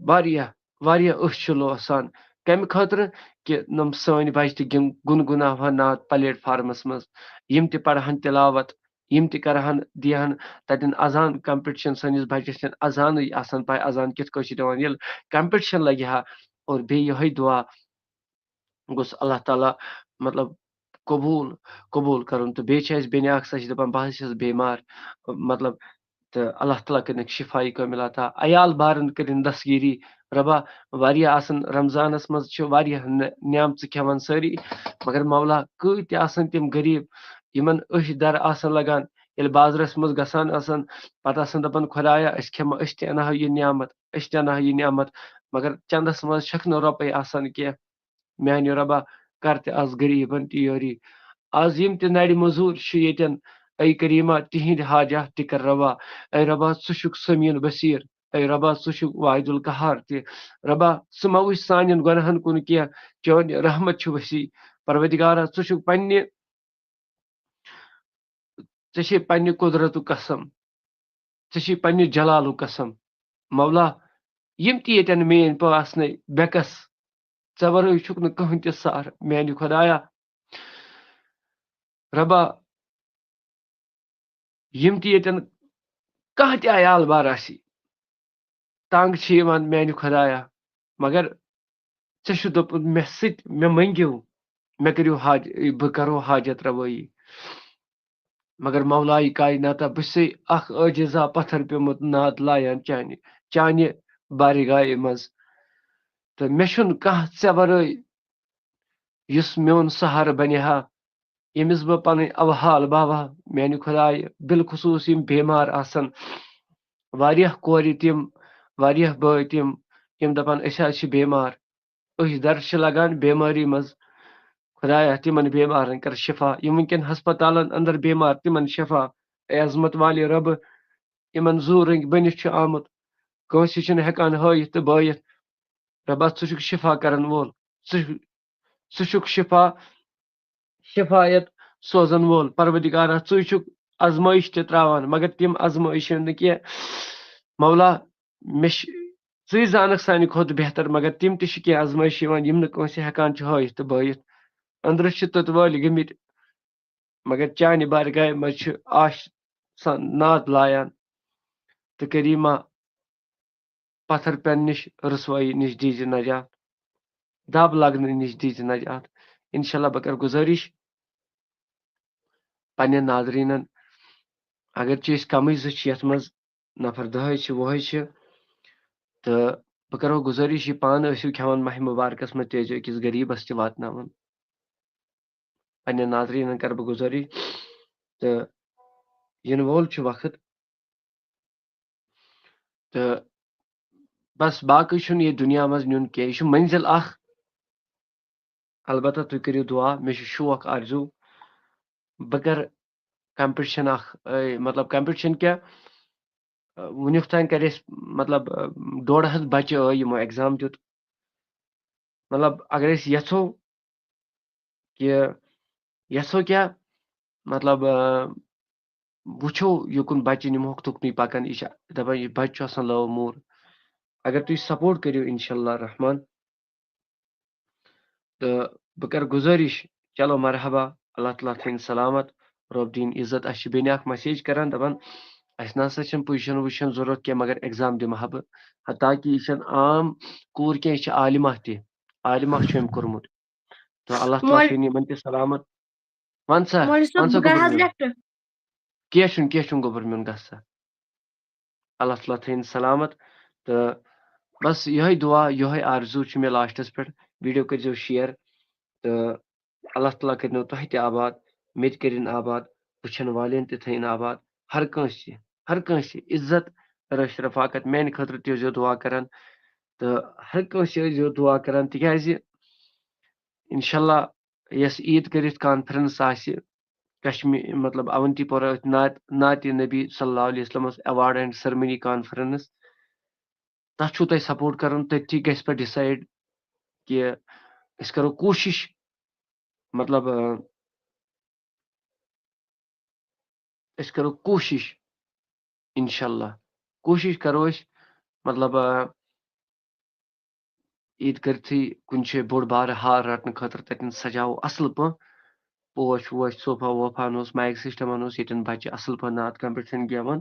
واریاہ، واریاہ أچھ چھِ لوسان۔ کَمہِ خٲطرٕ؟ کہِ نۄم سٲنۍ بچہِ تہِ گِن-، گُنگُناوہن نعت پلیٹ فارمس منٛز، یِم تہِ پرہن تلاوت، یِم تہِ کرہن، دیہن تتٮ۪ن اذان کمپٹیشن۔ سٲنِس بچس چھنہٕ اذانٕے آسان پاے، اذان کِتھ کٲٹھۍ چھِ دِوان۔ ییٚلہِ کمپٹیشن لگہِ ہا، اور بیٚیہِ یِہوٚے دُعا گوٚژھ اللہ تعالیٰ، مطلب، قبوٗل، قبوٗل کرُن۔ تہٕ بیٚیہِ چھِ اَسہِ بیٚنہِ اکھ، سۄ چھِ دَپان، بہٕ حظ چھَس بیمار، مطلب، تہٕ اللہ تعالیٰ کٔرِنَکھ شِفایہِ کٲمِل عطا۔ عیال بارَن کٔرِن دستگیٖری۔ رۄبا، واریاہ آسَن رمضانَس منٛز، چھِ واریاہ نہ-، نعمژٕ کھٮ۪وان سٲری، مگر مولا، کۭتۍ تہِ آسَن تِم غریٖب، یِمَن أچھ دَر آسَن لگان، ییٚلہِ بازرَس منٛز گژھان آسَن، پَتہٕ آسَن دَپان، خۄدایا، أسۍ کھٮ۪مو، أسۍ تہِ اَنہو یہِ نعمت، أسۍ تہِ اَنہو یہِ نعمت، مگر چَندَس منٛز چھَکھ نہٕ رۄپَے آسان کینٛہہ۔ میانہِ رۄبا، کر تہِ از غریٖبن تہِ یٲری۔ از یِم تہِ نرِ مٔزوٗر چھِ ییٚتٮ۪ن، اے کریٖما، تِہِنٛدۍ حاجات تہِ کر روا۔ اے رۄبا، ژٕ چھُکھ سمیٖع البصیٖر۔ اے رۄبا، ژٕ چھُکھ واحد القہار تہِ۔ رۄبا، ژٕ مہ وٕچھ سانٮ۪ن گۄناہن کُن کینٛہہ، چٲنۍ رحمت چھِ وسیع۔ پروردگارا، ژٕ چھُکھ پننہِ، ژےٚ چھے پننہِ قدرتُک قسم، ژےٚ چھے پننہِ جلالُک قسم۔ مولا، یِم تہِ ییٚتٮ۪ن میٲنۍ پٲٹھۍ آسنَے بے کس، ژےٚ ورٲے چھُکھ نہٕ کٕہٕنۍ تہِ سہارٕ، میانہِ خۄدایا۔ رۄبا، یِم تہِ ییٚتٮ۪ن کانٛہہ تہِ عیال بار آسہِ، تنگ چھِ یِوان، میانہِ خۄدایا، مگر ژےٚ چھُ دوٚپمُت مےٚ سۭتۍ، مےٚ مٔنگِو، مےٚ کٔرِو حاج-، بہٕ کرو حاجت روٲیی۔ مگر مولایہِ کایناتہ، بہٕ چھُسے اکھ عٲجزا پتھر پیوٚمُت، ناد لایان چانہِ، چانہِ بارگاہہِ منٛز۔ تہٕ مےٚ چھُنہٕ کانٛہہ ژےٚ ورٲے یُس میون سہارٕ بنہِ ہا، ییٚمِس بہٕ پنٕنۍ اوحال باوہا۔ میانہِ خۄدایہِ، بالخصوٗص یِم بیمار آسن، واریاہ کورِ تِم، واریاہ بٲے تِم، یِم دپان، أسۍ حظ چھِ بیمار، أسۍ درد چھِ لگان بیمٲری منٛز۔ خۄدایا، تِمن بیمارن کر شفا، یِم وٕنکیٚن ہسپتالن اندر بیمار، تِمن شفا۔ اے عظمت والے رۄبہٕ، یِمن زوٗ رٔنٛگۍ بٔنِتھ چھُ آمُت، کٲنٛسہِ چھُنہٕ ہٮ۪کان ہٲیِتھ تہٕ بٲیِتھ۔ رۄبا، ژٕ چھُکھ شفا کرن وول، ژٕ، ژٕ چھُکھ شفا، شفایت سوزن وول۔ پروردگارا، ژٕے چھُکھ آزمٲیش تہِ تراوان، مگر تِم آزمٲیش نہٕ کینٛہہ۔ مولا، مےٚ چھِ، ژٕے زانکھ سانہِ کھۄتہٕ بہتر، مگر تِم تہِ چھِ کینٛہہ آزمٲیش یِوان، یِم نہٕ کٲنٛسہِ ہٮ۪کان چھِ ہٲیِتھ تہٕ بٲیِتھ۔ أنٛدرٕ چھِ تٔتۍ وٲلۍ گٔمٕتۍ، مگر چانہِ بارگاہہِ منٛز چھِ آش سان ناد لایان۔ تہٕ کریٖما، پتھر پٮ۪نہٕ نِش، رسوایی نِش دیٖزِ نجات، دب لگنہٕ نِش دیٖزِ نجات۔ انشاءاللہ بہٕ کرٕ گُزٲرِش پننٮ۪ن ناظریٖنن، اگرچہِ أسۍ کمٕے زٕ چھِ یتھ منٛز، نفر دَہے چھِ، وُہے چھِ، تہٕ بہٕ کرو گُزٲرِش، یہِ پانہٕ ٲسِو کھٮ۪وان ماہِ مُبارکس منٛز، تہِ ٲسۍزیو أکِس غریٖبس تہِ واتناوان۔ پننٮ۪ن ناظریٖنن کرٕ بہٕ گُزٲرِش، تہٕ یِنہٕ وول چھُ وقت، تہٕ بس، باقٕے چھُنہٕ یہِ دُنیا منٛز نیُن کینٛہہ، یہِ چھُ منزل اکھ۔ البتہ تُہۍ کٔرِو دُعا، مےٚ چھُ شوق، آرزوٗ، بہٕ کرٕ کمپٹیشن اکھ، اے، مطلب، کمپٹیشن کیٛاہ، اے، وُنیُک تام کرِ اَسہِ، مطلب، اے، ڈوڈ ہتھ بچہِ، اے، یِمو ایگزام دیُت۔ مطلب، اگر أسۍ یژھو کہِ، یژھو کیٛاہ، مطلب، اے، وٕچھو یُکُن بچہِ نِمہوکھ تُکنُے پکان، یہِ چھِ دپان، یہِ بچہِ چھُ آسان لٲو موٗر۔ اگر تُہۍ سپورٹ کٔرِو، انشاءاللہ الرحمن، تہٕ بہٕ کرٕ گُزٲرِش، چلو مرحبا، اللہ تعالیٰ تھٲیِن سلامت، رۄب دِیِن عزت۔ اَسہِ چھِ بیٚنہِ اکھ مسیج کران، دپان، اَسہِ نہ سا چھَنہٕ پُزِشن وُزِشن ضروٗرت کینٛہہ، مگر ایگزام دِمہٕ ہا بہٕ۔ حتیٰ کہِ یہِ چھَنہٕ عام کوٗر کینٛہہ، یہِ چھِ عالمہ تہِ، عالمہ چھُ أمۍ کوٚرمُت۔ تہٕ اللہ تعالیٰ مول-، تھٲیِن یِمن تہِ سلامت۔ وَن سا، مولوی صٲب، وَن سا بہٕ گٔیہِ گوٚبُر حظ میون۔ لیفٹ۔ کینٛہہ چھُنہٕ، کینٛہہ چھُنہٕ گوٚبُر میون، گژھ سا۔ اللہ تعالیٰ تھٲیِن سلامت۔ تہٕ بس یِہوٚے دُعا، یِہوٚے آرزوٗ چھُ مےٚ لاسٹَس پٮ۪ٹھ۔ ویٖڈیو کٔرۍزیو شِیَر تہٕ اللہ تعالیٰ کٔرِنو تۄہہِ تہِ آباد، مےٚ تہِ کٔرِن آباد، وٕچھَن والٮ۪ن تہِ تھٲیِن آباد۔ ہر کٲنٛسہِ، ہر کٲنٛسہِ عزت، رٲچھ رفاقت۔ میٛانہِ خٲطرٕ تہِ ٲسۍزیو دُعا کران تہٕ ہر کٲنٛسہِ ٲسۍزیو دُعا کران، تِکیٛازِ انشاءاللہ یۄس عیٖد کٔرِتھ کانفرنس آسہِ کشمیر، مطلب، اونتی پورہ، نعت، نعت نبی صلی اللہ علیہ وسلمس ایوارڈ اینڈ سرمنی کانفرنس، تتھ چھُو تۄہہِ سپورٹ کرُن۔ تٔتھی گژھِ پتہٕ ڈسایڈ کہِ أسۍ کرو کوٗشش، مطلب، اۭں، أسۍ کرو کوٗشش، انشاءاللہ۔ کوٗشش کرو أسۍ، مطلب، آ، عیٖد کٔرتھٕے کُنہِ جایہِ بوٚڑ بارٕ ہار رٹنہٕ خٲطرٕ، تتٮ۪ن سجاوو اصل پٲٹھۍ، پوش ووش، صوفہ ووفہ انوس، مایک سسٹم انوس، ییٚتٮ۪ن بچہِ اصل پٲٹھۍ نعت کمپٹیشن گٮ۪ون،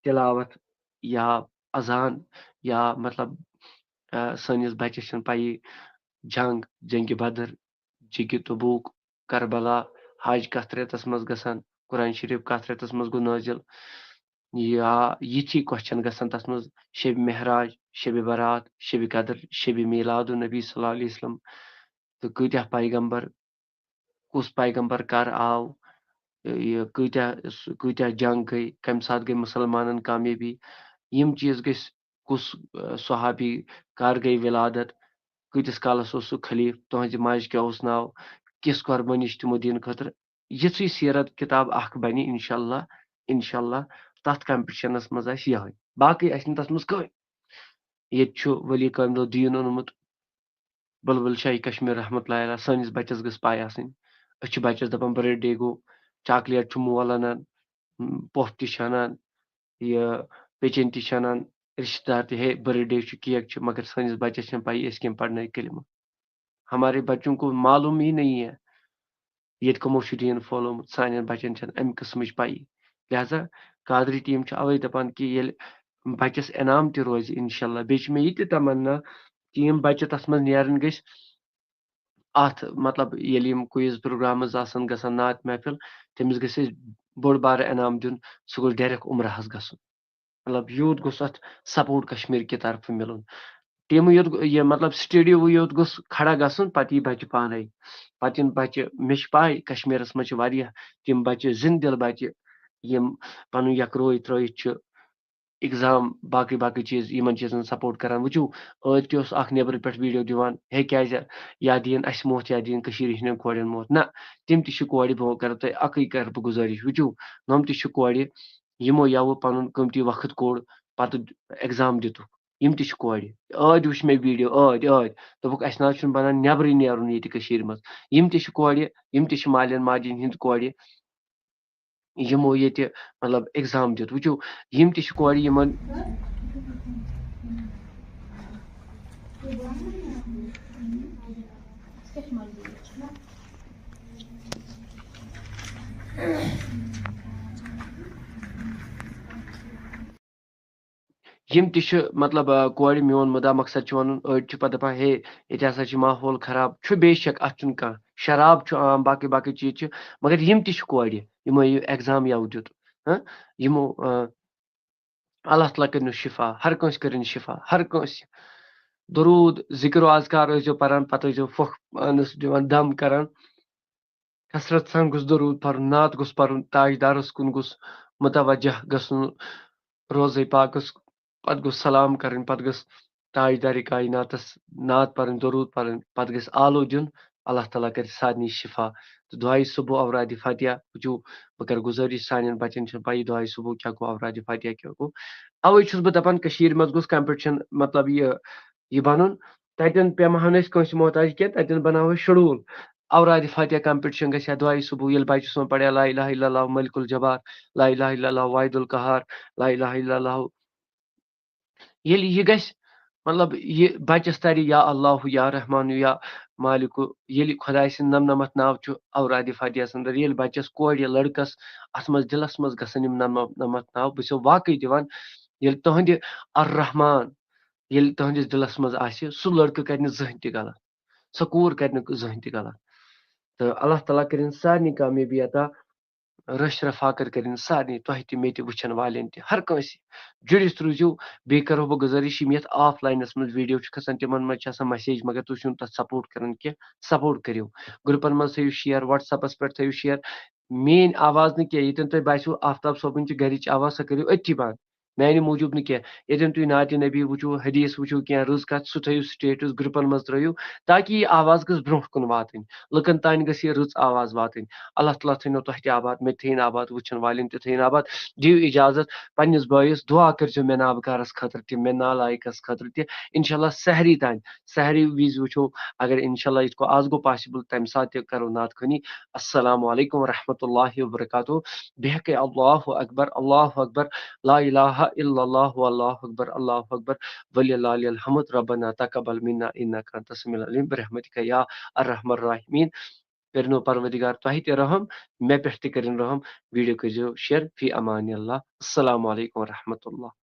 تلاوت یا اذان یا، مطلب، آ، سٲنِس بچس چھنہٕ پیی جنگ، جنگِ بدر، جنگِ تبوک، کربلا، حج کتھ رٮ۪تس منٛز گژھان، قرآن شریف کتھ رٮ۪تس منٛز گوٚو نٲزِل، یا یِتھی کوسچن گژھان تتھ منٛز، شب معراج، شب برات، شب قدر، شب میلاد النبی صلی اللہ علیہ وسلم، تہٕ کۭتیاہ پیغمبر، کُس پیغمبر کر آو، یہِ کۭتیاہ، کۭتیاہ جنگ گٔے، کمہِ ساتہٕ گٔے مسلمانن کامیٲبی، یِم چیٖز گٔژھۍ، کُس، اہ، صحابی کر گٔے ولادت، کۭتِس کالس اوس سُہ خلیفہٕ، تُہنزِ ماجہِ کیٛاہ اوس ناو، کِس قربٲنی چھِ تِمو دِنہٕ خٲطرٕ۔ یِژھٕے سیرت کِتاب اکھ بنہِ انشاءاللہ، انشاءاللہ تتھ کمپٹیشنس منٛز آسہِ یِہوٚے، باقٕے آسہِ نہٕ تتھ منٛز کٕہٕنۍ۔ ییٚتہِ چھُ ولی کامہِ دۄہ دیٖن اوٚنمُت بلبل شاہی کشمیر رحمتہ اللہ علیہ، سٲنِس بچس گٔژھ پاے آسٕنۍ۔ أسۍ چھِ بچس دپان، برتھ ڈے گوٚو، چاکلیٹ چھُ مول انان، م، پۄپھ تہِ چھِ انان، یہِ پیٚچن تہِ چھِ انان، رشتہٕ دار تہِ، ہے، برتھ ڈے چھُ، کیک چھُ، مگر سٲنِس بچس چھنہٕ پَیی أسۍ کٔمۍ پرنٲے کلمہٕ۔ ہمارے بچوں کو معلوم ہی نہیں ہے، ییٚتہِ کٕمو چھُ دیٖن پھٲلومُت، سانٮ۪ن بچن چھنہٕ امہِ قٕسمٕچ پَیی۔ لہذا قادری ٹیم چھِ اوے دپان کہِ ییٚلہِ بچس انعام تہِ روزِ انشاءاللہ، بیٚیہِ چھِ مےٚ یہِ تہِ تمنا کہِ یِم بچہِ تتھ منٛز نیرن گٔژھۍ اتھ، مطلب ییٚلہِ یِم کوئز پروگرامز آسن گژھان، نعت محفل، تٔمِس گژھِ اَسہِ بوٚڑ بارٕ انعام دیُن، سُہ گوٚژھ ڈایریکٹ عمرہس گژھُن۔ مطلب یوٗت گوٚژھ اتھ سپورٹ کشمیر کہِ طرفہٕ مِلُن۔ ٹیمٕے یوت گو-، یہِ مطلب سٹیڈیوٕے یوت گوٚژھ کھڑا گژھُن، پتہٕ یی بچہِ پانے۔ پتہٕ یِن بچہِ، مےٚ چھِ پاے کشمیرس منٛز چھِ واریاہ تِم بچہِ، زِنٛدٕ دِل بچہِ، یِم پنُن یکروے ترٲیِتھ چھِ ایگزام، باقٕے باقٕے چیٖز، یِمن چیٖزن سپورٹ کران۔ وٕچھِو، ٲدۍ تہِ اوس اکھ نیبرٕ پٮ۪ٹھ ویڈیو دِوان، ہے کیازِ یا دِیِن اسہِ موت یا دِیِن کٔشیٖرِ ہٕنٛدٮ۪ن کورٮ۪ن موت۔ نہ، تِم تہِ چھِ کورِ، بہٕ کرٕ تۄہہِ اکٕے کرٕ بہٕ گُزٲرِش۔ وٕچھِو، نۄم تہِ چھِ کورِ، یِمو یَوٕ پنُن قۭمتی وقت کوٚڑ، پتہٕ ایگزام دِتُکھ۔ یِم تہِ چھِ کورِ۔ ٲدۍ وٕچھ مےٚ ویڈیو، ٲدۍ، ٲدۍ۔ دوٚپُکھ، اسہِ نہ حظ چھُنہٕ بنان نیبرٕے نیرُن ییٚتہِ کٔشیٖرِ منٛز۔ یِم تہِ چھِ کورِ، یِم تہِ چھِ مالٮ۪ن ماجٮ۪ن ہِنٛدۍ کورِ۔ یِمو ییٚتہِ مطلب ایگزام دیُت۔ وٕچھِو، یِم تہِ چھِ کورِ، یِمن یِم تہِ چھِ، مطلب، آ، کورِ، میون مُدا مقصد چھُ وَنُن، أڑۍ چھِ پَتہٕ دَپان، ہے، ییٚتہِ ہسا چھِ ماحول خراب۔ چھُ بے شک، اَتھ چھُنہٕ کانٛہہ۔ شراب چھُ عام، باقٕے باقٕے چیٖز چھِ، مگر یِم تہِ چھِ کورِ، یِمو یہِ ایگزام یَوٕ دیُت۔ ہاں؟ یِمو، آ، اللہ تعالیٰ کٔرِنَس شِفا، ہر کٲنٛسہِ کٔرِن شِفا، ہر کٲنٛسہِ۔ درود، ذِکر و اذکار ٲسۍزیو پَران، پَتہٕ ٲسۍزیو پھۄکھ پانَس دِوان، دَم کَران۔ کثرت سان گوٚژھ درود پَرُن، نعت گوٚژھ پَرُن، تاجدارَس کُن گوٚژھ متوجہ گژھُن، روزے پاکَس۔ پَتہٕ گوٚژھ سلام کَرٕنۍ، پَتہٕ گٔژھ تاجدارِ کائناتَس نعت پَرٕنۍ، درود پَرٕنۍ، پَتہٕ گژھِ آلو دیُن۔ اللہ تعالیٰ کَرِ سارنٕے شِفا۔ تہٕ دُعایہِ صُبح اورادِ فاتحہ۔ وٕچھِو، بہٕ کَرٕ گُزٲرِش، سانٮ۪ن بَچَن چھَنہٕ پَیی دُعایہِ صُبح کیٛاہ گوٚو، اورادِ فاتحہ کیٛاہ گوٚو۔ اَوَے چھُس بہٕ دَپان، کٔشیٖرِ منٛز گوٚژھ competition، مطلب، یہِ، یہِ بَنُن۔ تَتٮ۪ن پیٚمہٕ ہَو نہٕ أسۍ کٲنٛسہِ محتاج کینٛہہ، تَتٮ۪ن بَناوو أسۍ schedule۔ اورادِ فاتحہ competition گژھِ ہا دُعایہِ صُبح، ییٚلہِ بَچہِ سون پَرِ ہا لا الہ الا اللہ ملک الجبار، لا الہ الا اللہ واحد القہار، لا الہ الا اللہ۔ ییٚلہِ یہِ گژھِ، مطلب، یہِ بَچَس تَرِ یا اللہ، یا رحمان، یا مالک، ییٚلہِ خۄداے سٕنٛدۍ نَمنَمَتھ ناو چھُ اورادِ فاتحَس اندر، ییٚلہِ بَچَس، کورِ، لٔڑکَس اَتھ منٛز، دِلَس منٛز گژھن یِم نَمنَمَتھ ناو، بہٕ چھُسو واقعٕے دِوان، ییٚلہِ تُہٕنٛدِ الرحمان، ییٚلہِ تُہٕنٛدِس دِلَس منٛز آسہِ، سُہ لٔڑکہٕ کَرِ نہٕ زٕہٕنۍ تہِ غلط، سۄ کوٗر کَرِ نہٕ زٕہٕنۍ تہِ غلط۔ تہٕ اللہ تعالیٰ کٔرِن سارنٕے کامیٲبی عطا۔ رٔش رفاقت کٔرِن سارنٕے، تۄہہِ تہِ، مےٚ تہِ، وٕچھن والٮ۪ن تہِ، ہر کٲنٛسہِ۔ جُڑِتھ روٗزِو۔ بیٚیہِ کرو بہٕ گُزٲرِش، یِم یتھ آف لاینس منٛز ویڈیو چھِ کھسان، تِمن منٛز چھِ آسان مسیج، مگر تُہۍ چھِو نہٕ تتھ سپورٹ کران کینٛہہ، سپورٹ کٔرِو۔ گروپن منٛز تھٲیِو شیئر، WhatsApp-س پٮ۪ٹھ تھٲیِو شیئر۔ میٲنۍ آواز نہٕ کینٛہہ، ییٚتٮ۪ن تۄہہِ باسیو آفتاب صٲبٕنۍ چھِ گرِچ آواز، سۄ کٔرِو أتھی بند۔ میانہِ موٗجوٗب نہٕ کینٛہہ۔ ییٚتٮ۪ن تُہۍ نعتِ نبی وٕچھِو، حدیث وٕچھِو، کینٛہہ رٕژ کتھ، سُہ تھٲیِو status گروپن منٛز ترٲیِو، تاکہِ یہِ آواز گٔژھ برونٛہہ کُن واتٕنۍ، لُکن تانۍ گٔژھ یہِ رٕژ آواز واتٕنۍ۔ اللہ تعالیٰ تھٲینو تۄہہِ تہِ آباد، مےٚ تہِ تھٲیِن آباد، وٕچھن والٮ۪ن تہِ تھٲیِن آباد۔ دِیِو اجازت، پننِس بٲیِس دُعا کٔرزیو مےٚ نابکارس خٲطرٕ تہِ، مےٚ نالایقس خٲطرٕ تہِ۔ انشاءاللہ سحری تانۍ، سحری وِزِ وٕچھو، اگر انشاءاللہ یِتھ کٔنۍ آز گوٚو possible، تمہِ ساتہٕ تہِ کرو نعت خوانی۔ السلام علیکم ورحمۃ اللہ وبرکاتہ۔ بیٚیہِ ہیٚکے اللہ اکبر، اللہ اکبر، لا الہ الا اللہ، اللہ اکبر، اللہ اکبر، وللہ الحمد، ربنا تقبل منا انک انت السمیع العلیم، برحمتک یا ارحم الراحمین۔ کٔرِنو پروردگار تۄہہِ تہِ رحم، مےٚ پٮ۪ٹھ تہِ کٔرِن رحم۔ ویڈیو کٔرزیو شیئر۔ فی امان اللہ۔ السلام علیکم ورحمۃ اللہ۔